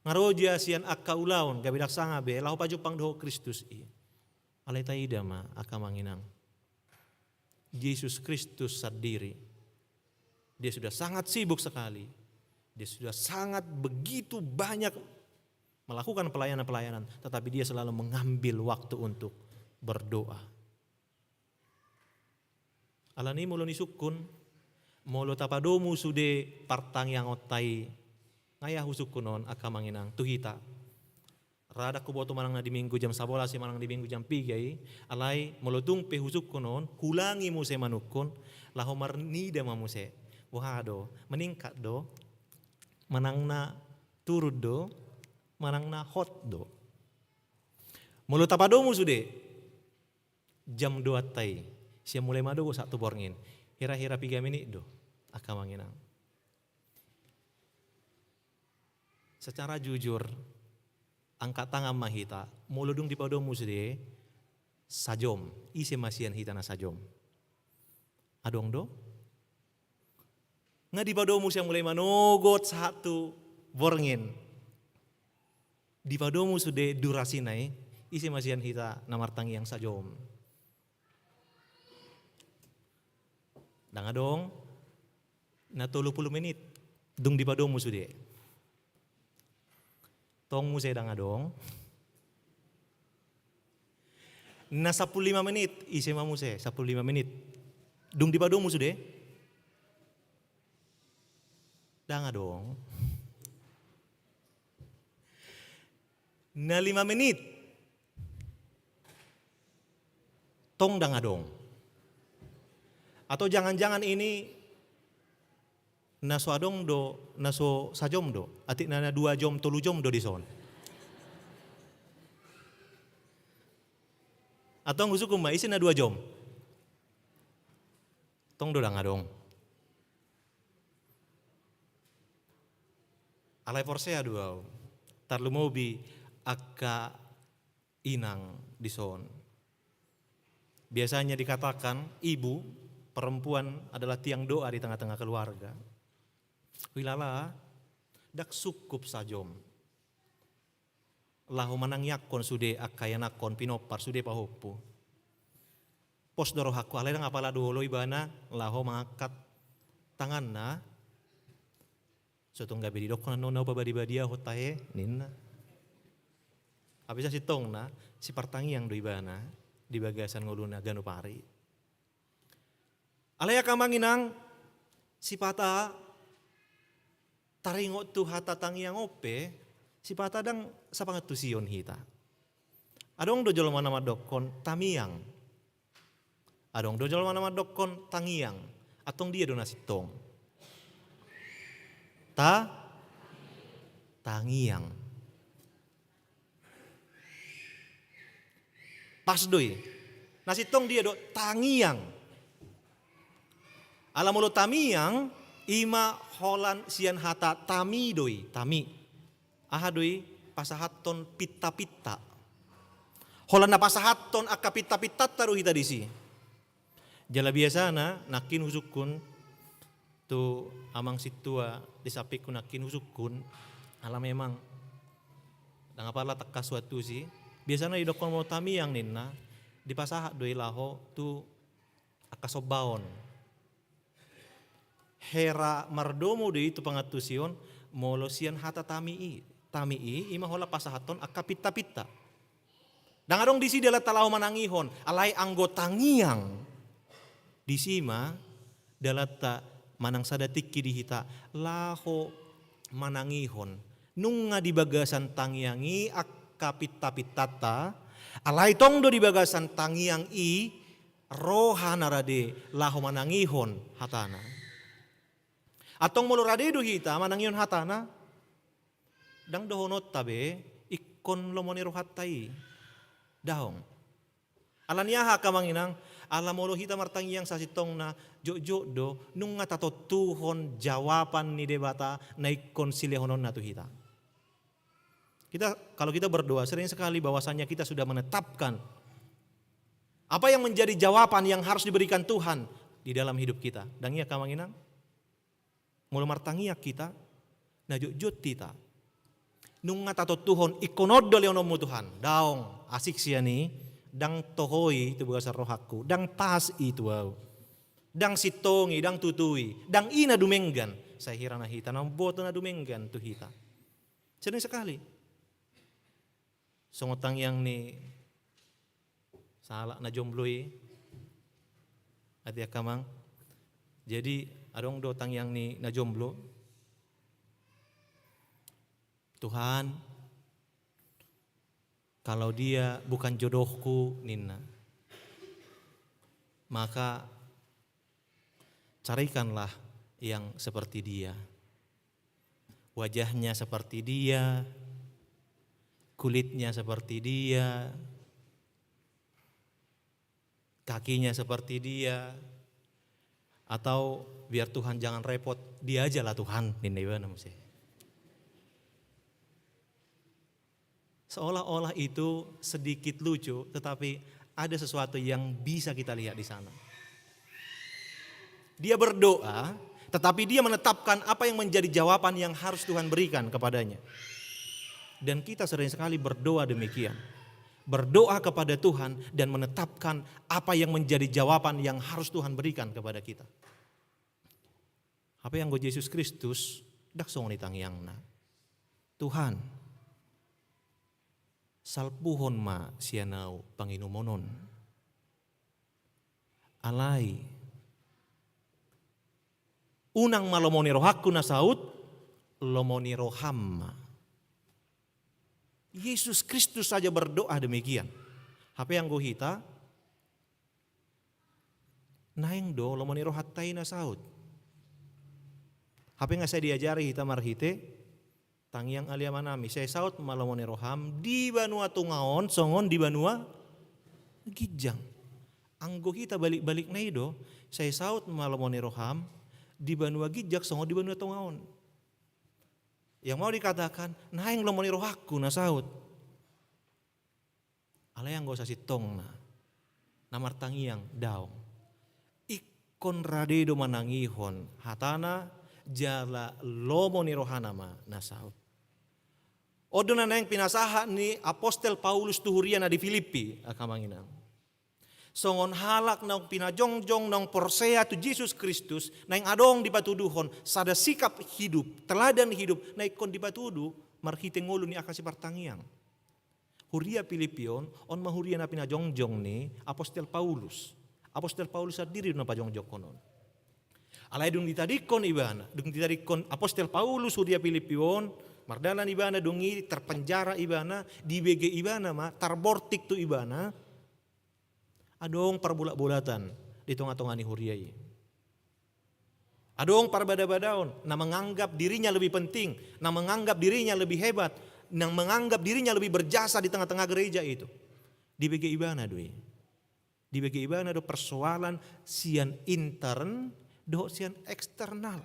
Nga loja sian angka ulaon, gabe ndang sanga be laho pajumpang dohot Kristus i. Alai taida ma, angka amang inang, Jesus Kristus sandiri, dia sudah sangat sibuk sekali. Dia sudah sangat begitu banyak melakukan pelayanan-pelayanan, tetapi dia selalu mengambil waktu untuk berdoa. Ala ni i molo nisungkun, molo tapadomu sude partangiangonta i, nga ia husungkun on, angka amang inang, tu hita. Ra ndang huboto manang na di Minggu jam sabolas i manang di Minggu jam piga i, alai molo tung pe husungkun on, huulangi muse manungkun, laho marnida ma muse. Boha do, meningkat do, manang na turun do, manang na hot do. Molo tapadomu sude, jam dua ta i, sian mulai mandogo sahat tu borngin, hira-hira piga menit do, angka amang inang? Secara jujur, angkat tangan ma hita, molo dung dipadomu sude sajom, ise ma sian hita na sajom? Adong do? Nga dipadomu sian mulai manogot sahat tu borngin. Dipadomu sude durasina i, ise ma sian hita na martangiang sajom? Ndang adong. Na tolu pulu menit, dung dipadomu sude. Tong muse ndang adong. Na sampulu lima menit, ise ma muse, sampulu lima menit. Dung dipadomu sude? Ndang adong. Na lima menit. Tong ndang adong. Atau jangan-jangan ini na so adong do, na so sajom do, atik na, na dua jom, tolu jom do dison. Atau husungkun ma, ise na dua jom? Tong do ndang adong. Alai porsea do au, tarlumobi angka inang dison. Biasanya dikatakan ibu, perempuan adalah tiang doa di tengah-tengah keluarga. Huilala, ndang sungkup sajom laho manangiangkon sude angka ianakhon, pinompar, sude pahompu. Pos do rohangku, alai ndang apala do olo ibana laho mangangkat tanganna. So tung gabe didokkon annon na hupabadiabadiahon tahe, ninna. Hape sasintongna, sipartangiang do ibana di bagasan ngoluna ganup ari. Alai angka amang inang, sipata taringot tu hata tangiang on pe, Sipata ndang sapangantusion hita. Adong do jolma na mandokkon tamiang. Adong do jolma na mandokkon tangiang. Antong dia do na sintong? Ta, tangiang. Pas do i. Na sintong dia do? Tangiang. Ala molo tamiang, ima holan sian hata tami do i, tami. Aha do i? Pasahathon pinta-pinta. Holan na pasahathon angka pinta-pintanta do hita disi. Jala biasana nangkin husungkun tu amang sintua di sampingku, nangkin husungkun, ala memang ndang apala tangkas huantusi. Biasana didokkon molo tamiang ninna, dipasahat do i laho tu angka sombaon. Hera mardomu do i tu pangantusion molo sian hata tami i. Tami i ima holan pasahathon angka pinta-pinta. Ndang adong disi dalanta laho manangihon, alai anggo tangiang disi ma dalanta manang sada tingki di hita laho manangihon. Nunga di bagasan tangiang i angka pinta-pintanta, alai tong do di bagasan tangiang i roha na rade laho manangihon hatana. Antong molo rade do hita manangihon hatana, ndang dohononta be ingkon lomo ni rohanta i. Daong. Ala ni aha angka amang inang? Ala molo hita martangiang sasintongna, jotjot do nunga tatontuhon jawaban ni Debata na ingkon silehononna tu hita. Kita, kalau kita berdoa, sering sekali bahwasanya kita sudah menetapkan apa yang menjadi jawaban yang harus diberikan Tuhan di dalam hidup kita. Ndang i angka amang inang? Molo martangiang hita, na jotjot hita nunga tatontuhon ingkon on do lehononmu Tuhan. Daong, asing sian i, ndang toho i tu bagasan rohangku, ndang pas i tu ahu, ndang sintong i, ndang tutu i, ndang i na dumenggan. Sai hira na hita na mamboto na dumenggan tu hita. Sering sekali. Songon tangiang ni sahalak na jomblo i. Ate angka amang. Jadi adong do tangiang ni na jomblo. Tuhan, kalau dia bukan jodohku, ninna, maka carikanlah yang seperti dia. Wajahnya seperti dia, kulitnya seperti dia, kakinya seperti dia, atau biar Tuhan jangan repot, dia ajalah Tuhan, ninna ibana muse. Seolah-olah itu sedikit lucu, tetapi ada sesuatu yang bisa kita lihat di sana. Dia berdoa, tetapi dia menetapkan apa yang menjadi jawaban yang harus Tuhan berikan kepadanya. Dan kita sering sekali berdoa demikian. Berdoa kepada Tuhan dan menetapkan apa yang menjadi jawaban yang harus Tuhan berikan kepada kita. Hape anggo Jesus Kristus, ndang songon i tangiangna. Tuhan, salpuhon ma sian ahu panginumon on. Alai, unang ma lomo ni rohangku na saut, lomo ni roham ma. Yesus Kristus saja berdoa demikian. Hape anggo hita, naeng do lomo ni rohanta i na saut. Hape nga sai diajari hita marhite tangiang Ale Amanami, sai saut ma lomo ni roham di banua tonga on songon di banua ginjang. Anggo hita balik-balikna i do, sai saut ma lomo ni roham di banua ginjang songon di banua tonga on. Yang mau dikatakan, naeng lomo ni rohangku na saut. Alai anggo sasintongna, na martangiang daong. Ingkon rade do manangihon hatana jala lomo ni rohana ma na saut. On do na naeng pinasahat ni apostel Paulus tu huria na di Filipi, angka amang inang. Songon halak naung pinajongjong, naung porsea tu Jesus Kristus, naeng adong dipatuduhon sada sikap hidup, teladan hidup, na ingkon dipatudu marhite ngolu ni angka sipartangiang. Huria Filipi on, on ma huria na pinajongjong ni apostel Paulus. Apostel Paulus sandiri do na pajongjongkon on. Alai dung ditadingkon ibana, dung ditadingkon apostel Paulus huria Filipi on, Mardalan ibana dung i, terpenjara ibana, dibege ibana ma, tarbortik tu ibana. Adong parbolatbolatan di tongatonga ni huria i. Adong parbadabadaon, na menganggap dirinya lebih penting, na menganggap dirinya lebih hebat, na menganggap dirinya lebih berjasa di tengah-tengah gereja itu. Dibege ibana do i. Dibege ibana do persoalan sian intern dohot sian eksternal.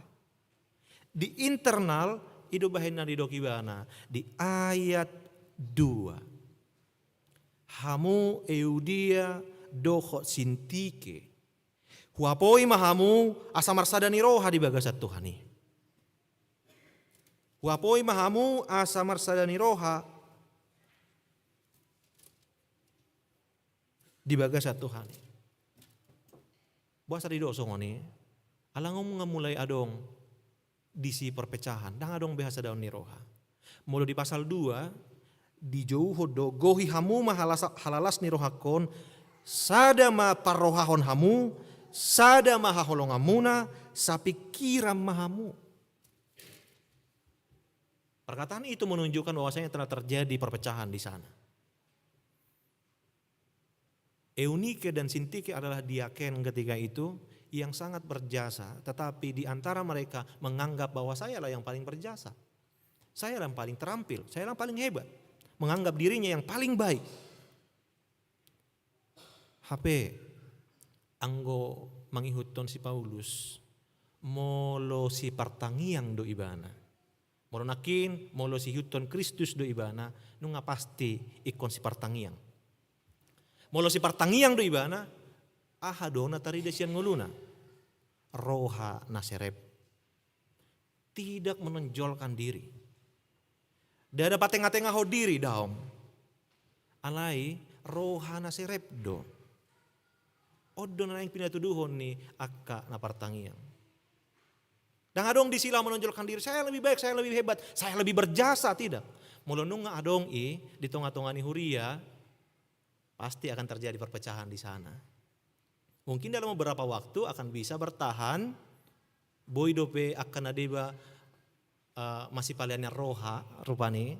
Di internal, i do bahen na nidok ibana di ayat dua. Hamu Euodia dohot Sintike, huapoi ma hamu asa marsada ni roha di bagasan Tuhan i. Huapoi ma hamu asa marsada ni roha di bagasan Tuhan i. Boasa didok songon i? Ala nga mulai adong disi perpecahan, ndang adong be hasadaon ni roha. Molo di pasal dua, dijouhon do, gohi hamu ma halas, halalas ni rohangkon, sada ma parrohahon hamu, sada ma haholonganmuna, sapingkiran ma hamu. Perkataan itu menunjukkan bahwasanya telah terjadi perpecahan di sana. Eunike dan Sintike adalah diaken ketika itu yang sangat berjasa, tetapi di antara mereka menganggap bahwa sayalah yang paling berjasa. Sayalah yang paling terampil, sayalah yang paling hebat. Menganggap dirinya yang paling baik. Hape, anggo mangihuthon si Paulus, molo sipartangiang do ibana. Molo nangkin, molo siihuthon Kristus do ibana, nunga pasti ingkon sipartangiang. Molo sipartangiang do ibana, aha do na tarida sian ngoluna? Roha na serep. Tidak menonjolkan diri. Ndada patengatengahon diri, daong. Alai roha na serep do. On do na naeng pinatuduhon ni angka na partangiang. Ndang adong disi laho menonjolkan diri, saya lebih baik, saya lebih hebat, saya lebih berjasa, tidak. Molo nunga adong i di tongatonga ni huria, pasti akan terjadi perpecahan di sana. Mungkin dalam beberapa waktu akan bisa bertahan, boi dope angka na deba, eh, masipalean roha rupani,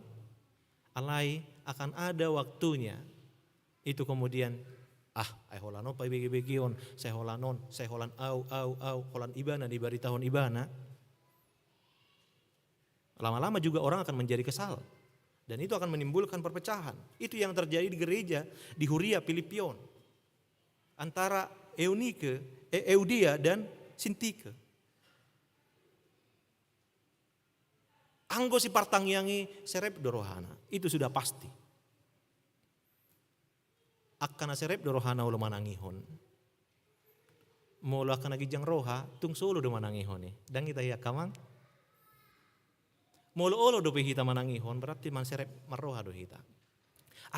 alai akan ada waktunya itu kemudian, ah, ai holan on pabegebegeon, sai holan on, sai holan au, au, au, holan ibana, dibaritahon ibana. Lama-lama juga orang akan menjadi kesal. Dan itu akan menimbulkan perpecahan. Itu yang terjadi di gereja, di huria Filipi on. Antara Eunike, eh, Euodia dan Sintike. Anggo sipartangiang i serep do rohana. Itu sudah pasti. Angka na serep do rohana olo manangihon. Molo angka na ginjang roha, tung so olo do manangihon i. Ndang ita i angka amang? Molo olo dope hita manangihon, berarti manserep marroha do hita.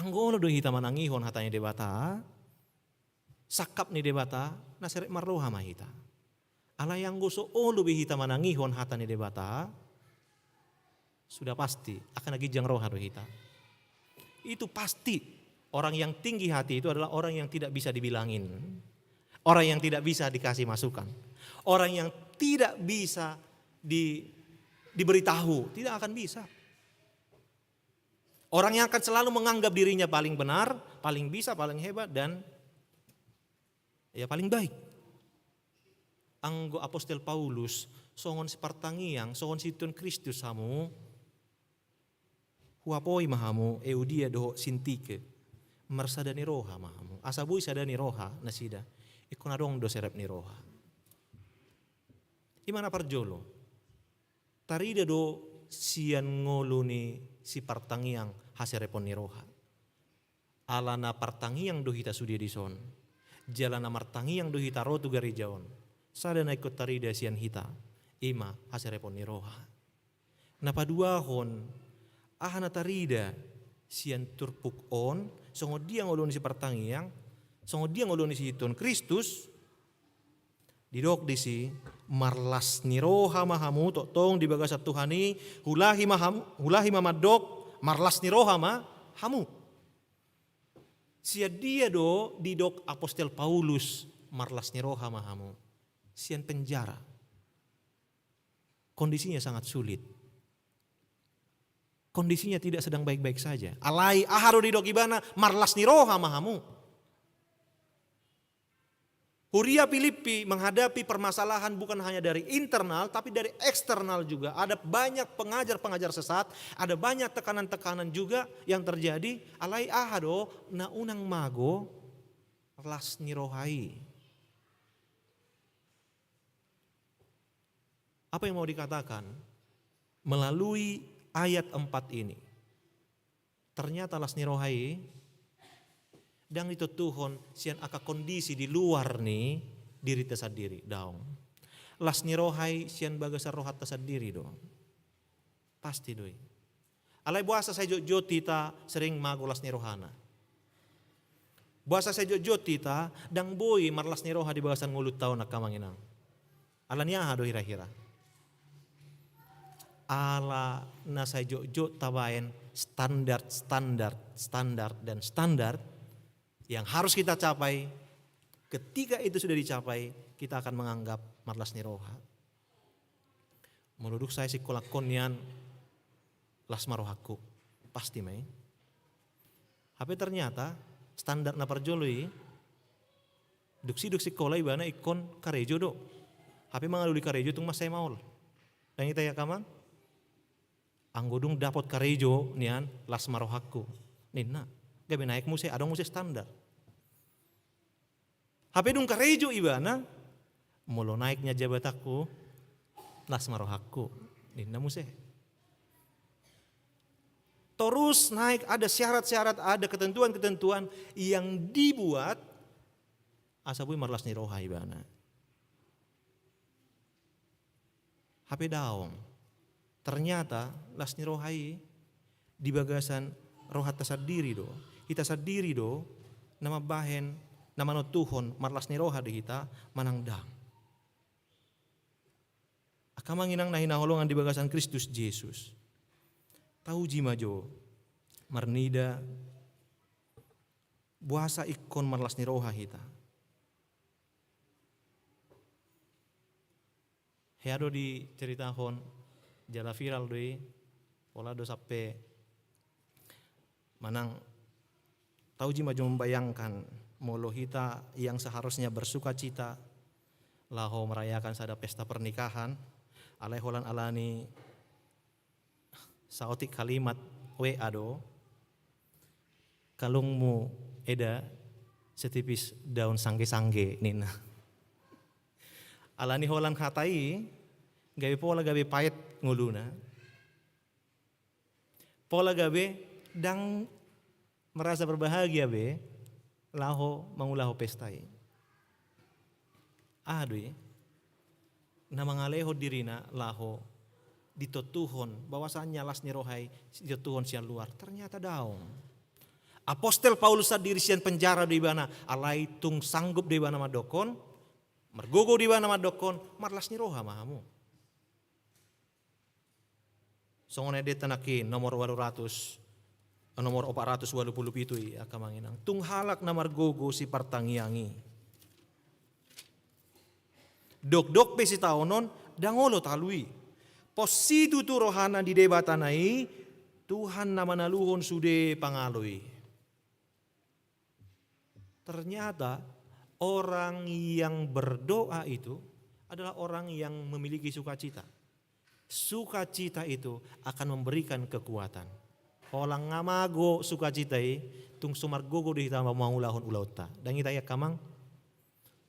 Anggo olo do hita manangihon hata ni Debata, sangkap ni Debata, na serep marroha ma hita. Alai anggo so olo be hita manangihon hata ni Debata, sudah pasti angka na ginjang roha do hita. Itu pasti, orang yang tinggi hati itu adalah orang yang tidak bisa dibilangin. Orang yang tidak bisa dikasih masukan. Orang yang tidak bisa di, diberitahu, tidak akan bisa. Orang yang akan selalu menganggap dirinya paling benar, paling bisa, paling hebat, dan ya, paling baik. Anggo apostel Paulus, songon sipartangiang, songon siihuthon Kristus hamu, huapoi ma hamu Euodia dohot Sintike, marsada ni roha ma hamu. Asa boi sada ni roha nasida, ingkon adong do serep ni roha. I ma na parjolo. Tarida do sian ngolu ni sipartangiang haserepon ni roha. Ala na partangiang do hita sude dison. Jala na martangiang do hita ro tu gareja on. Sada na ingkon tarida sian hita, i ma haserepon ni roha. Na paduahon, aha na tarida sian turpuk on, songon dia ngolu ni sipartangiang, songon dia ngolu ni siihuthon Kristus, didok disi, marlas ni roha ma hamu, tongtong di bagasan Tuhan i, hulahi ma hamu, hulahi ma mandok, marlas ni roha ma hamu. Sian dia do didok apostel Paulus, marlas ni roha ma hamu? Sian penjara. Kondisinya sangat sulit. Kondisinya tidak sedang baik-baik saja. Alai aha do didok ibana, marlas ni roha ma hamu. Huria Filipi menghadapi permasalahan bukan hanya dari internal, tapi dari eksternal juga. Ada banyak pengajar-pengajar sesat, ada banyak tekanan-tekanan juga yang terjadi. Alai aha do, na unang mago las ni roha i. Apa yang mau dikatakan melalui ayat empat ini? Ternyata las ni roha i ndang ditontuhon sian angka kondisi di luar ni dirinta sandiri, daong. Las ni roha i sian bagasan rohanta sandiri do. Pasti do i. Alai boasa sai jotjot hita sering mago las ni rohana? Boasa sai jotjot hita ndang boi marlas ni roha di bagasan ngolunta on, angka amang inang? Ala ni aha do hira-hira? Ala na sai jotjot tabaen standar, standar, standar, dan standar yang harus kita capai. Ketika itu sudah dicapai, kita akan menganggap marlas ni roha. Molo dung sae singkolangkon nian, las ma rohangku. Pasti ma i. Hape ternyata standar na parjolo i, dung sidung singkola ibana ingkon karejo do. Hape mangalului karejo tung mansai maol. Ndang ita i, angka amang? Anggo dung dapot karejo nian, las ma rohangku, ninna. Gabe naek muse, adong muse standar. Hape dung karejo ibana, molo naek nian jabatanku, las ma rohangku, ninna muse. Torus naek, ada syarat-syarat, ada ketentuan-ketentuan yang dibuat asa boi marlas ni roha ibana. Hape daong. Ternyata las ni roha i di bagasan rohanta sandiri do. Hita sandiri do na mambahen, na manontuhon marlas ni roha do hita manang ndang. Angka amang inang na hinaholongan di bagasan Kristus Jesus, tauji ma jo marnida boasa ingkon marlas ni roha hita. Hea do diceritahon, jala viral do i, pola do sampe manang, tauji ma jo membayangkan, molo hita yang seharusnya bersukacita laho merayakan sada pesta pernikahan, alai holan alani saotik kalimat W A do, "Kalungmu, Eda, setipis daun sangge-sangge," ninna. Alani holan hata i, gabe pola gabe paet ngoluna. Pola gabe ndang merasa berbahagia be laho mangulahon pesta i. Aha do i? Na mangalehon dirina laho ditontuhon bahwasanya las ni roha i ditontuhon sian luar. Ternyata daong. Apostel Paulus sandiri sian penjara do ibana, alai tung sanggup do ibana mandokkon, margogo do ibana mandokkon, marlas ni roha ma hamu. Songon endenta nangkin nomor ualu ratus, nomor opat ratus ualu pulu pitu i, angka amang inang. Tung halak na margogo sipartangiang i, dokdok pe sitaonon, ndang olo talu i. Pos situtu rohana di Debatana i, Tuhan na manaluhon sude pangalo i. Ternyata orang yang berdoa itu adalah orang yang memiliki sukacita. Sukacita itu akan memberikan kekuatan. Holan nga mago sukacita i, tung so margogo do hita mangulahon ulaonta. Ndang ita i, angka amang?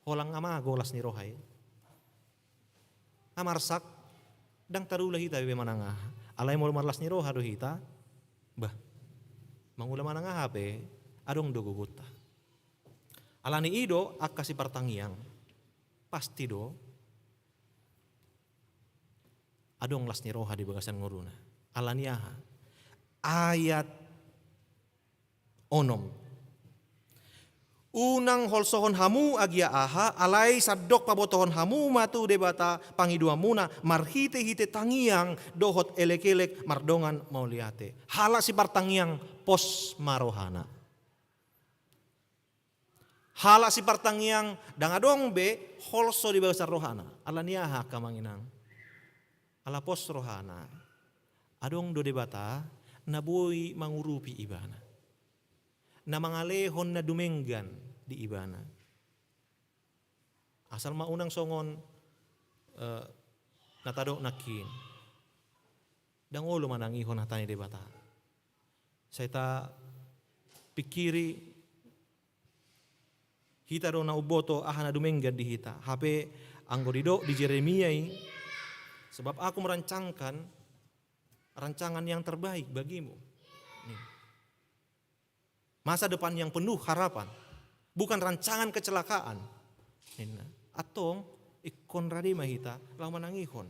Holan nga mago las ni roha i. Nga marsak, ndang tarula hita be manang aha. Alai molo marlas ni roha do hita, bah, mangula manang aha pe adong do gogonta. Alani i do angka sipartangiang, pasti do adong las ni roha di bagasan ngoluna. Alani aha? Ayat onom. Unang holsohon hamu agia aha, alai sandok pabotohon hamu ma tu Debata pangidoanmuna marhitehite tangiang dohot elekelek mardongan mauliate. Halak sipartangiang pos ma rohana. Halak sipartangiang ndang adong be holso di bagasan rohana. Alani aha, angka amang inang? Ala pos rohana. Adong do Debata, na boi mangurupi ibana, na mangalehon na dumenggan di ibana. Asal ma unang songon, eh, na tadok nangkin. Ndang olo manangihon hata ni Debata. Sai tapingkiri, hita do na umboto aha na dumenggan di hita. Hape anggo didok di Jeremia i, "Sebab Aku merancangkan rancangan yang terbaik bagimu." Nih. Masa depan yang penuh harapan, bukan rancangan kecelakaan. Ninna. Antong, ingkon rade ma hita laho manangihon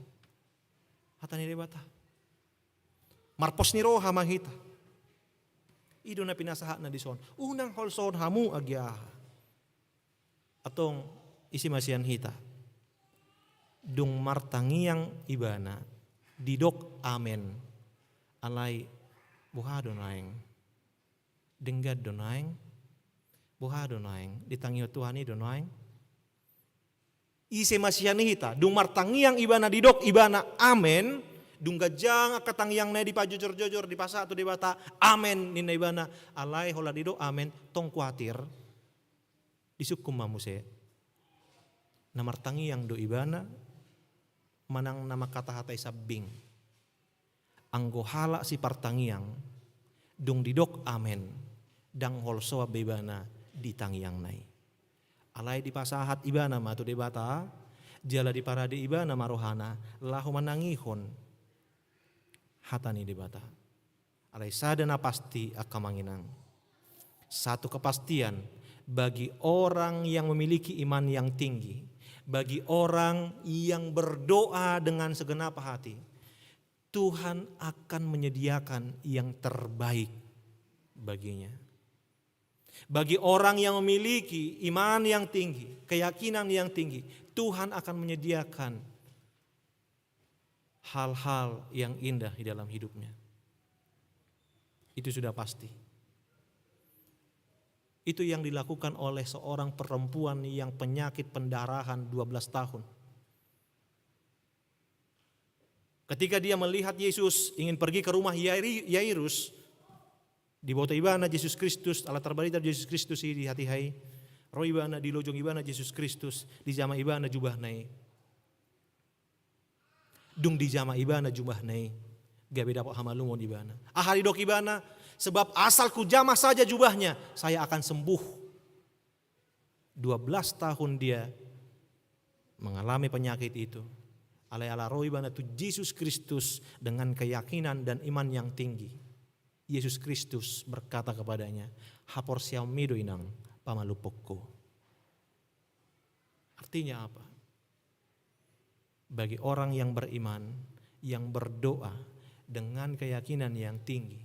hata ni Debata. Marpos ni roha ma hita. I do na pinasahatna dison. Unang holsohon hamu agia aha. Antong, ise ma sian hita? Dung martangiang ibana, didok amen. Alai, boha do naeng? Denggan do naeng? Boha do naeng? Ditangihon Tuhan i do naeng? Ise ma sian hita, dung martangiang ibana, didok ibana amen, dung ganjang angka tangiangna i dipajojor-jojor, dipasahat tu Debata, amen ninna ibana, alai holan didok amen, tong kuatir. Disungkun ma muse. Na martangiang do ibana, manang na mangkatahatai sambing. Anggo halak sipartangiang, dung didok amen, ndang holsoan be ibana di tangiangna i. Alai dipasahat ibana ma tu Debata, jala diparade ibana ma rohana, laho manangihon hata ni Debata. Alai sada na pasti, angka amang inang. Satu kepastian bagi orang yang memiliki iman yang tinggi, bagi orang yang berdoa dengan segenap hati, Tuhan akan menyediakan yang terbaik baginya. Bagi orang yang memiliki iman yang tinggi, keyakinan yang tinggi, Tuhan akan menyediakan hal-hal yang indah di dalam hidupnya. Itu sudah pasti. Itu yang dilakukan oleh seorang perempuan yang penyakit pendarahan dua belas tahun. Ketika dia melihat Yesus ingin pergi ke rumah Yairi-, Yairus, diboto ibana Jesus Kristus, ala tarbarita Jesus Kristus i di hatiha i, ro ibana, dilojong ibana Jesus Kristus, dijama ibana jubahna i. Dung dijama ibana jubahna i, gabe dapot hamalumon ibana. Aha didok ibana? "Sebab asal kujamah saja jubahnya, saya akan sembuh." Dua belas tahun dia mengalami penyakit itu. Alai ala ro ibana tu Jesus Kristus dengan keyakinan dan iman yang tinggi. Yesus Kristus berkata kepadanya, "Haporseaonmi do, inang, pamalumhonku." Artinya apa? Bagi orang yang beriman, yang berdoa dengan keyakinan yang tinggi,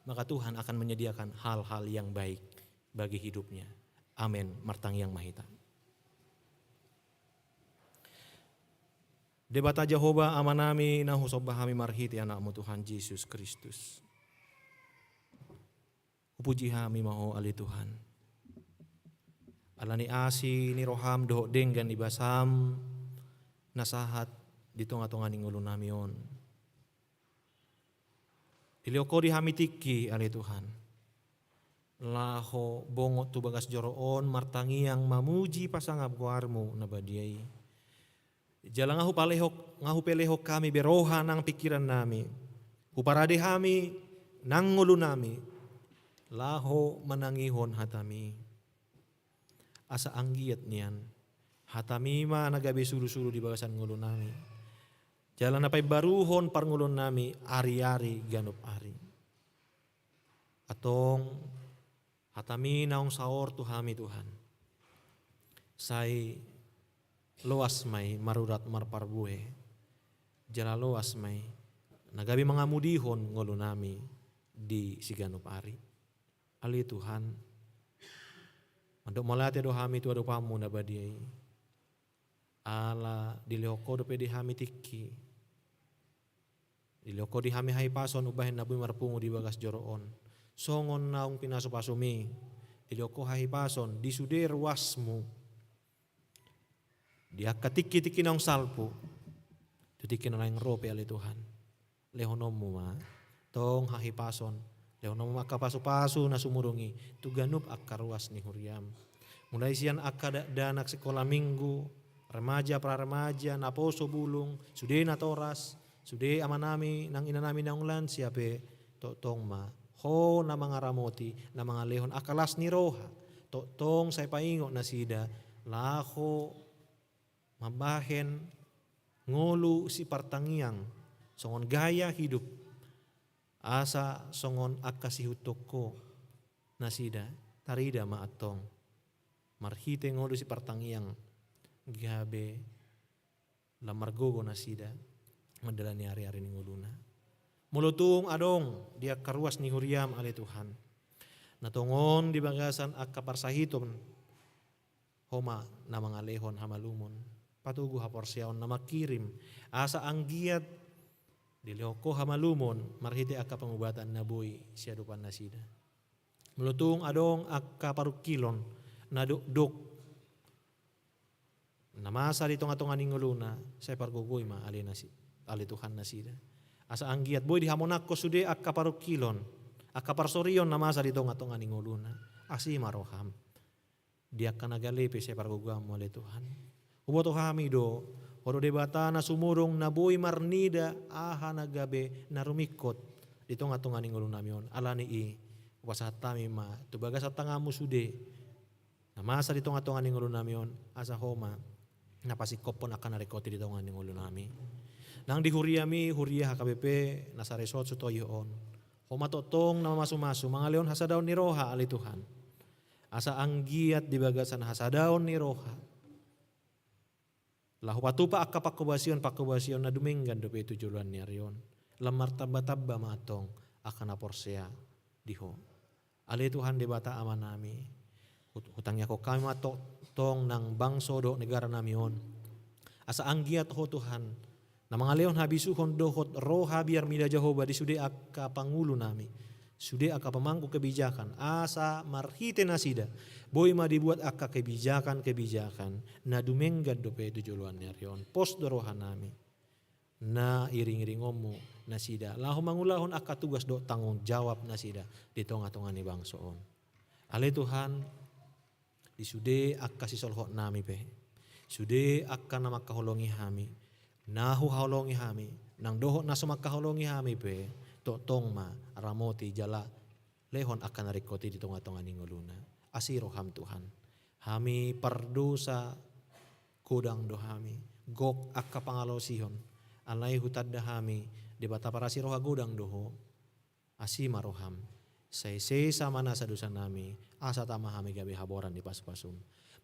maka Tuhan akan menyediakan hal-hal yang baik bagi hidupnya. Amen. Martangiang ma hita. Debata Jahowa Amanami, na husomba hami marhite Anakmu Tuhan Jesus Kristus. Hupuji hami ma Ho ale Tuhan. Ala ni asi ni roham dohot denggan ni basam na sahat di tonga-tonga ni ngolunami on. Dilehon Ho di hami tingki ale Tuhan, laho bongot tu bagas joro on martangiang mamuji pasangap goarmu na badia i. Jala nga hupalehon, nga hupelehon hami be roha nang pingkirannami. Huparade hami nang ngolunami laho manangihon hatami. Asa anggiat nian hatami ma na gabe suru-suru di bagasan ngolunami. Jala na paimbaruhon parngoluonnami ari-ari ganup ari. Antong hatami naung saor tu hami Tuhan. Sai loas ma i marurat marparbue. Jala loas ma i na gabe mangamudihon ngolunami di siganup ari. Ale Tuhan, mandok mauliate do hami tu adopanmu na badia i. Ala dilehon Ho dope di hami tingki. Dilehon Ho di hami hahipason umbahen na boi marpungu di bagas joro on. Songon naung pinasu-pasumi, dilehon Ho hahipason di sude ruasmu. Di angka tingki-tingki naung salpu, tu tingki na naeng ro pe ale Tuhan. Lehononmu ma tong hahipason, lehon Ho ma angka pasupasu na sumurung i tu ganup angka ruas ni huriaM. Mulai sian angka dakdanak sikola minggu, remaja, praremaja, naposo, bulung, sude natoras, sude amanami nang inanami naung lansia pe, tongtong ma Ho na mangaramoti, na mangalehon angka las ni roha. Tongtong sai paingot nasida laho mambahen ngolu sipartangiang songon gaya hidup, asa songon angka sihuthon Ho nasida. Tarida ma antong marhite ngolu sipartangiang gabe lam margogo nasida mandalani ari-ari ni ngoluna. Molo tung adong di angka ruas ni huriaM, ale Tuhan, na tongon di bagasan angka parsahiton, Ho ma na mangalehon hamalumon, patogu haporseaon na mangkirim, asa anggiat dilehon Ho hamalumon marhite angka pangubatan na boi siadopan nasida. Molo tung adong angka parungkilon na dokdok na masa di tonga-tonga ni ngoluna, sai pargogoi ma ale nasi-, ale Tuhan nasida. Asa anggiat boi dihamonangkon sude angka parungkilon, angka parsorion na masa di tonga-tonga ni ngoluna. Asi ma rohaM. Di angka na gale pe sai pargogoanMu ale Tuhan. Huboto hami do, Ho do Debata na sumurung na boi marnida aha na gabe na rumingkot di tonga-tonga ni ngolunami on. Ala ni i, hupasahat hami ma tu bagasan tanganMu sude na masa di tonga-tonga ni ngolunami on, asa Ho ma na pasingkophon angka na ringkot i di tonga ni ngolunami. Nang di huriaMi, huria H K B P na saresort Sutoyo on, Ho ma tongtong na mamasu-masu, mangalehon hasadaon ni roha ale Tuhan. Asa anggiat di bagasan hasadaon ni roha, laho patupa angka pangkobasion-pangkobasion na dumenggan dope tu joloan ni ari on, lam martamba-tamba ma antong angka na porsea di Ho. Ale Tuhan Debata Amanami, hut-, hutangiangkon hami ma tongtong nang bangso dohot negaranami on. Asa anggiat Ho Tuhan, na mangalehon habisuhon dohot roha biar mida Jahowa di sude angka pangulunami, sude angka pamangku kebijakan, asa marhite nasida boi ma dibuat angka kebijakan-kebijakan na dumenggan dope tu joloan ni ari on. Pos do rohanami na iring-iringonMu nasida laho mangulahon angka tugas dohot tanggung jawab nasida di tonga-tonga ni bangso on. Ale Tuhan, di sude angka sisolhotnami pe, sude angka na mangkaholongi hami, na huhaholongi hami, nang dohot na so mangkaholongi hami pe, tongtong ma ramoti jala lehon angka na ringkot i di tonga-tonga ni ngoluna. Asi rohaM Tuhan. Hami pardosa godang do hami, gok angka pangalosihon, alai hutanda hami Debata parasi roha godang do Ho. Asi ma rohaM, sai sesa ma nasa dosanami, asa tama hami gabe haboran ni pasu-pasuM.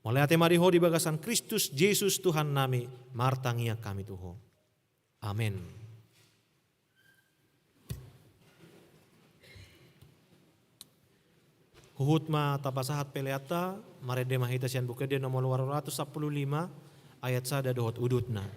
Mauliate ma di Ho di bagasan Kristus Jesus Tuhannami, martangiang hami tu Ho. Amen. Huhut ma tapasahat peleanta, marende ma hita sian Buku Ende nomor ualu ratus sampulu lima, ayat sada dohot udutna.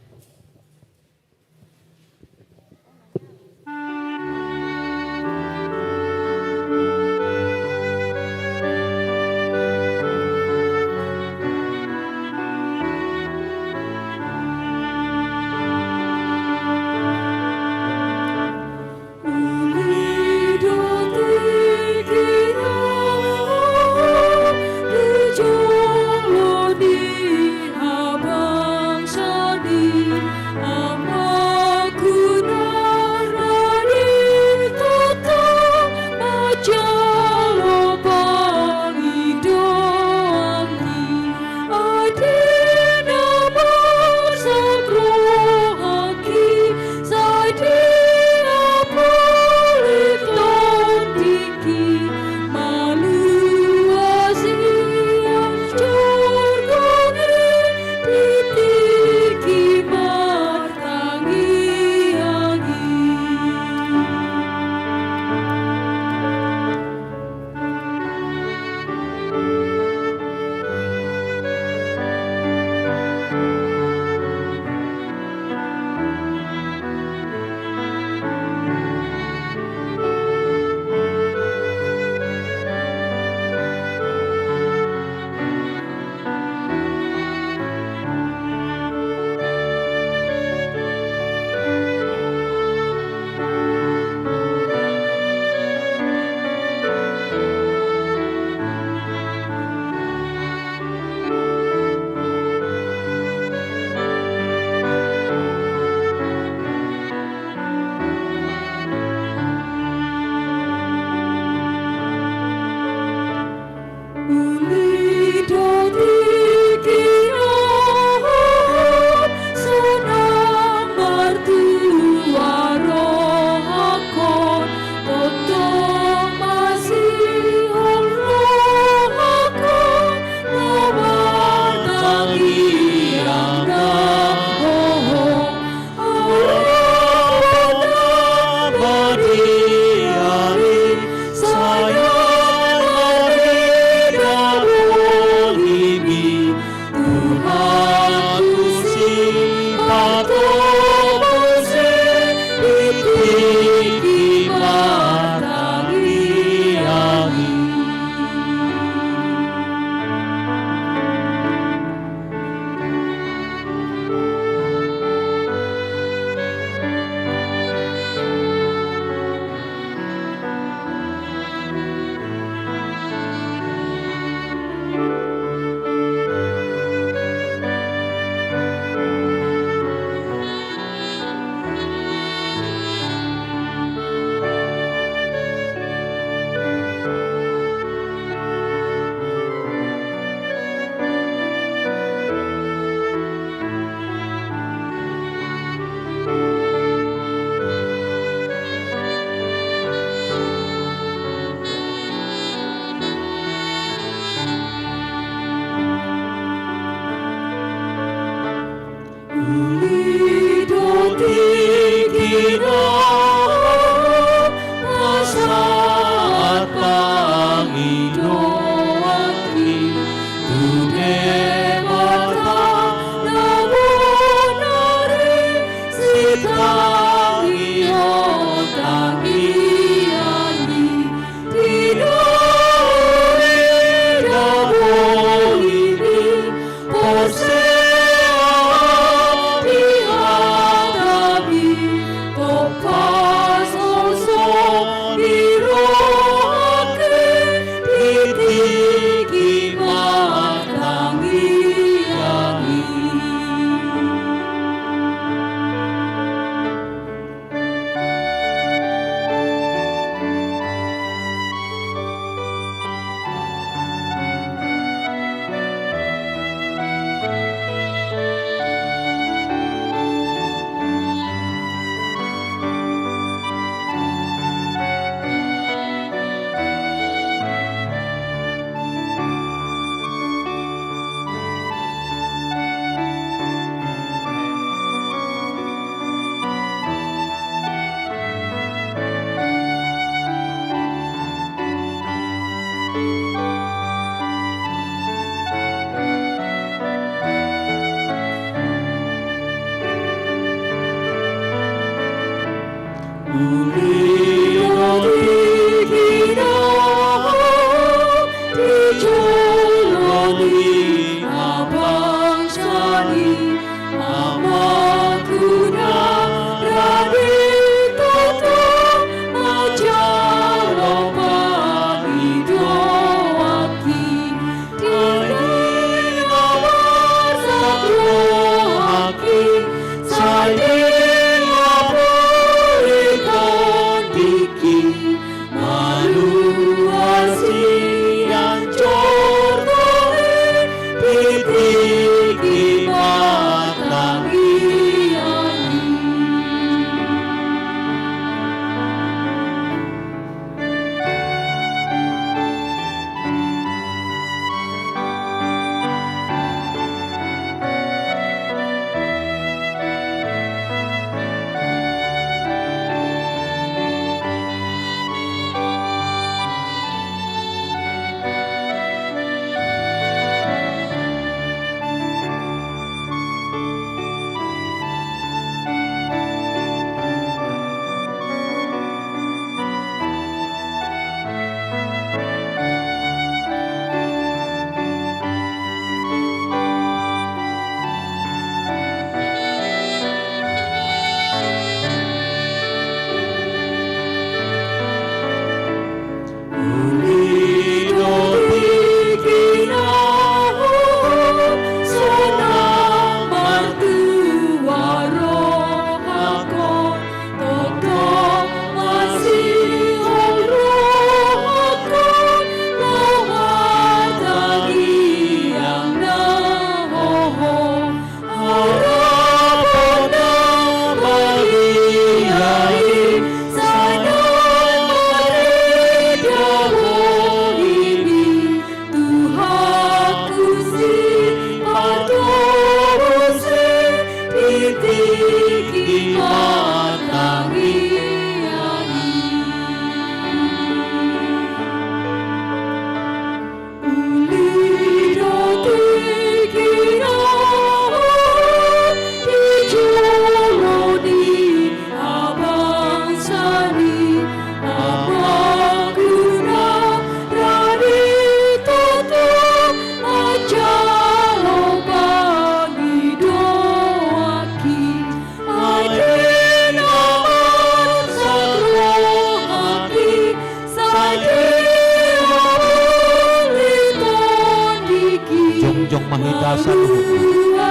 Jongjong ma hita saluhutna.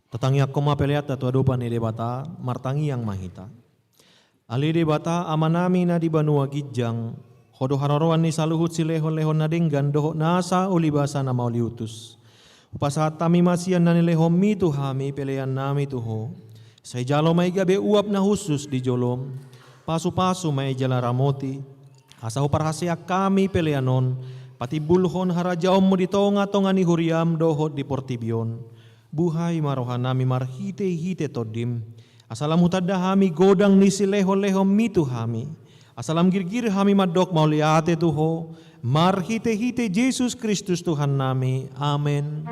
Tatangiangkon ma peleanta tu adopan ni Debata, martangiang ma hita. Ale Debata, Amanami na di banua ginjang, Ho do haroroan ni saluhut silehonlehon na denggan dohot nasa ulibasa na mauliutus. Hupasahat hami ma sian na nilehonMi tu hami peleannami tu Ho. Sai jalo ma i gabe uap na hushus di joloM. Pasupasu ma i jala ramoti. Asa huparhaseang hami pelean on patimbulhon harajaonMu di tongatonga ni huriaM dohot di portibi on. Buhai ma rohanami marhitehite TondiM, asa lam hutanda hami godang ni silehonlehonMi tu hami, asa lam girgir hami mandok mauliate tu Ho, marhitehite Jesus Kristus Tuhannami. Amen.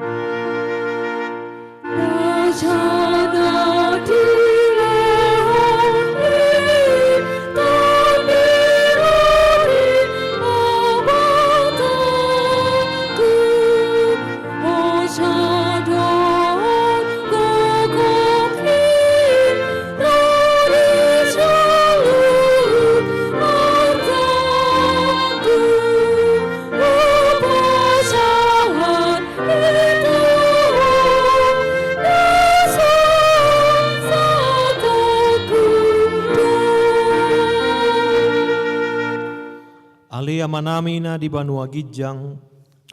Ale Amanami na di banua ginjang,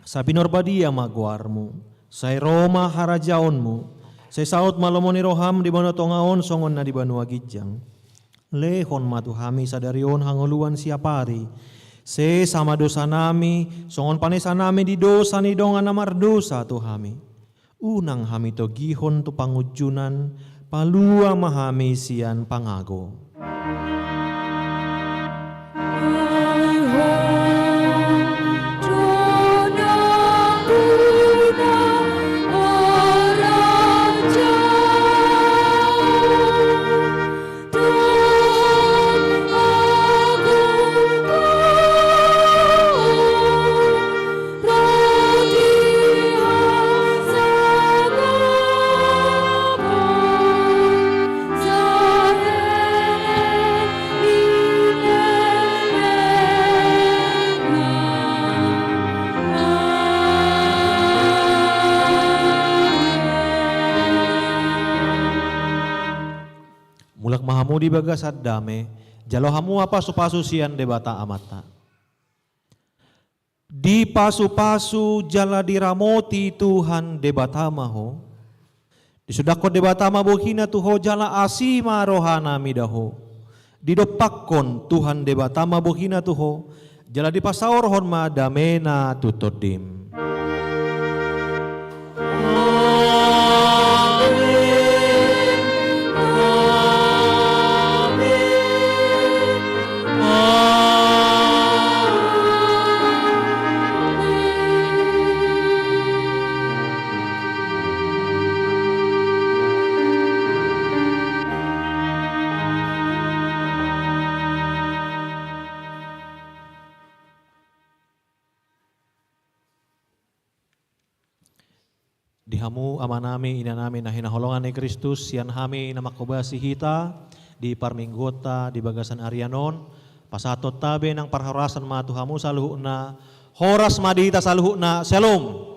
sai pinarbadia ma goarMu, sai ro ma harajaonMu, sai saut ma lomo ni rohaM di banua tonga on songon na di banua ginjang. Lehon ma tu hami sadari on hangoluan siapari. Sesa ma dosanami, songon panesanami di dosa ni dongan na mardosa tu hami. Unang hami togihon tu pangunjunan, palua ma hami sian pangago. Mulak ma hamu di bagasan dame, jalo hamu ma pasupasu sian Debata Amanta. Dipasupasu jala diramoti Tuhan Debata ma ho. Disondangkon Debata ma bohiNa tu ho jala asi ma rohaNa mida ho. Didompakkon Tuhan Debata ma bohiNa tu ho, jala dipasaorhon ma dameNa tu tondim. Amen. Amen. Amen. Di hamu amanami, inanami na hinaholongan ni Kristus, sian hami na manghobasi hita di parmingguonta di bagasan arian on, pasahathon hita be nang parhorasan ma tu hamu saluhutna. Horas ma di hita saluhutna. Syalom.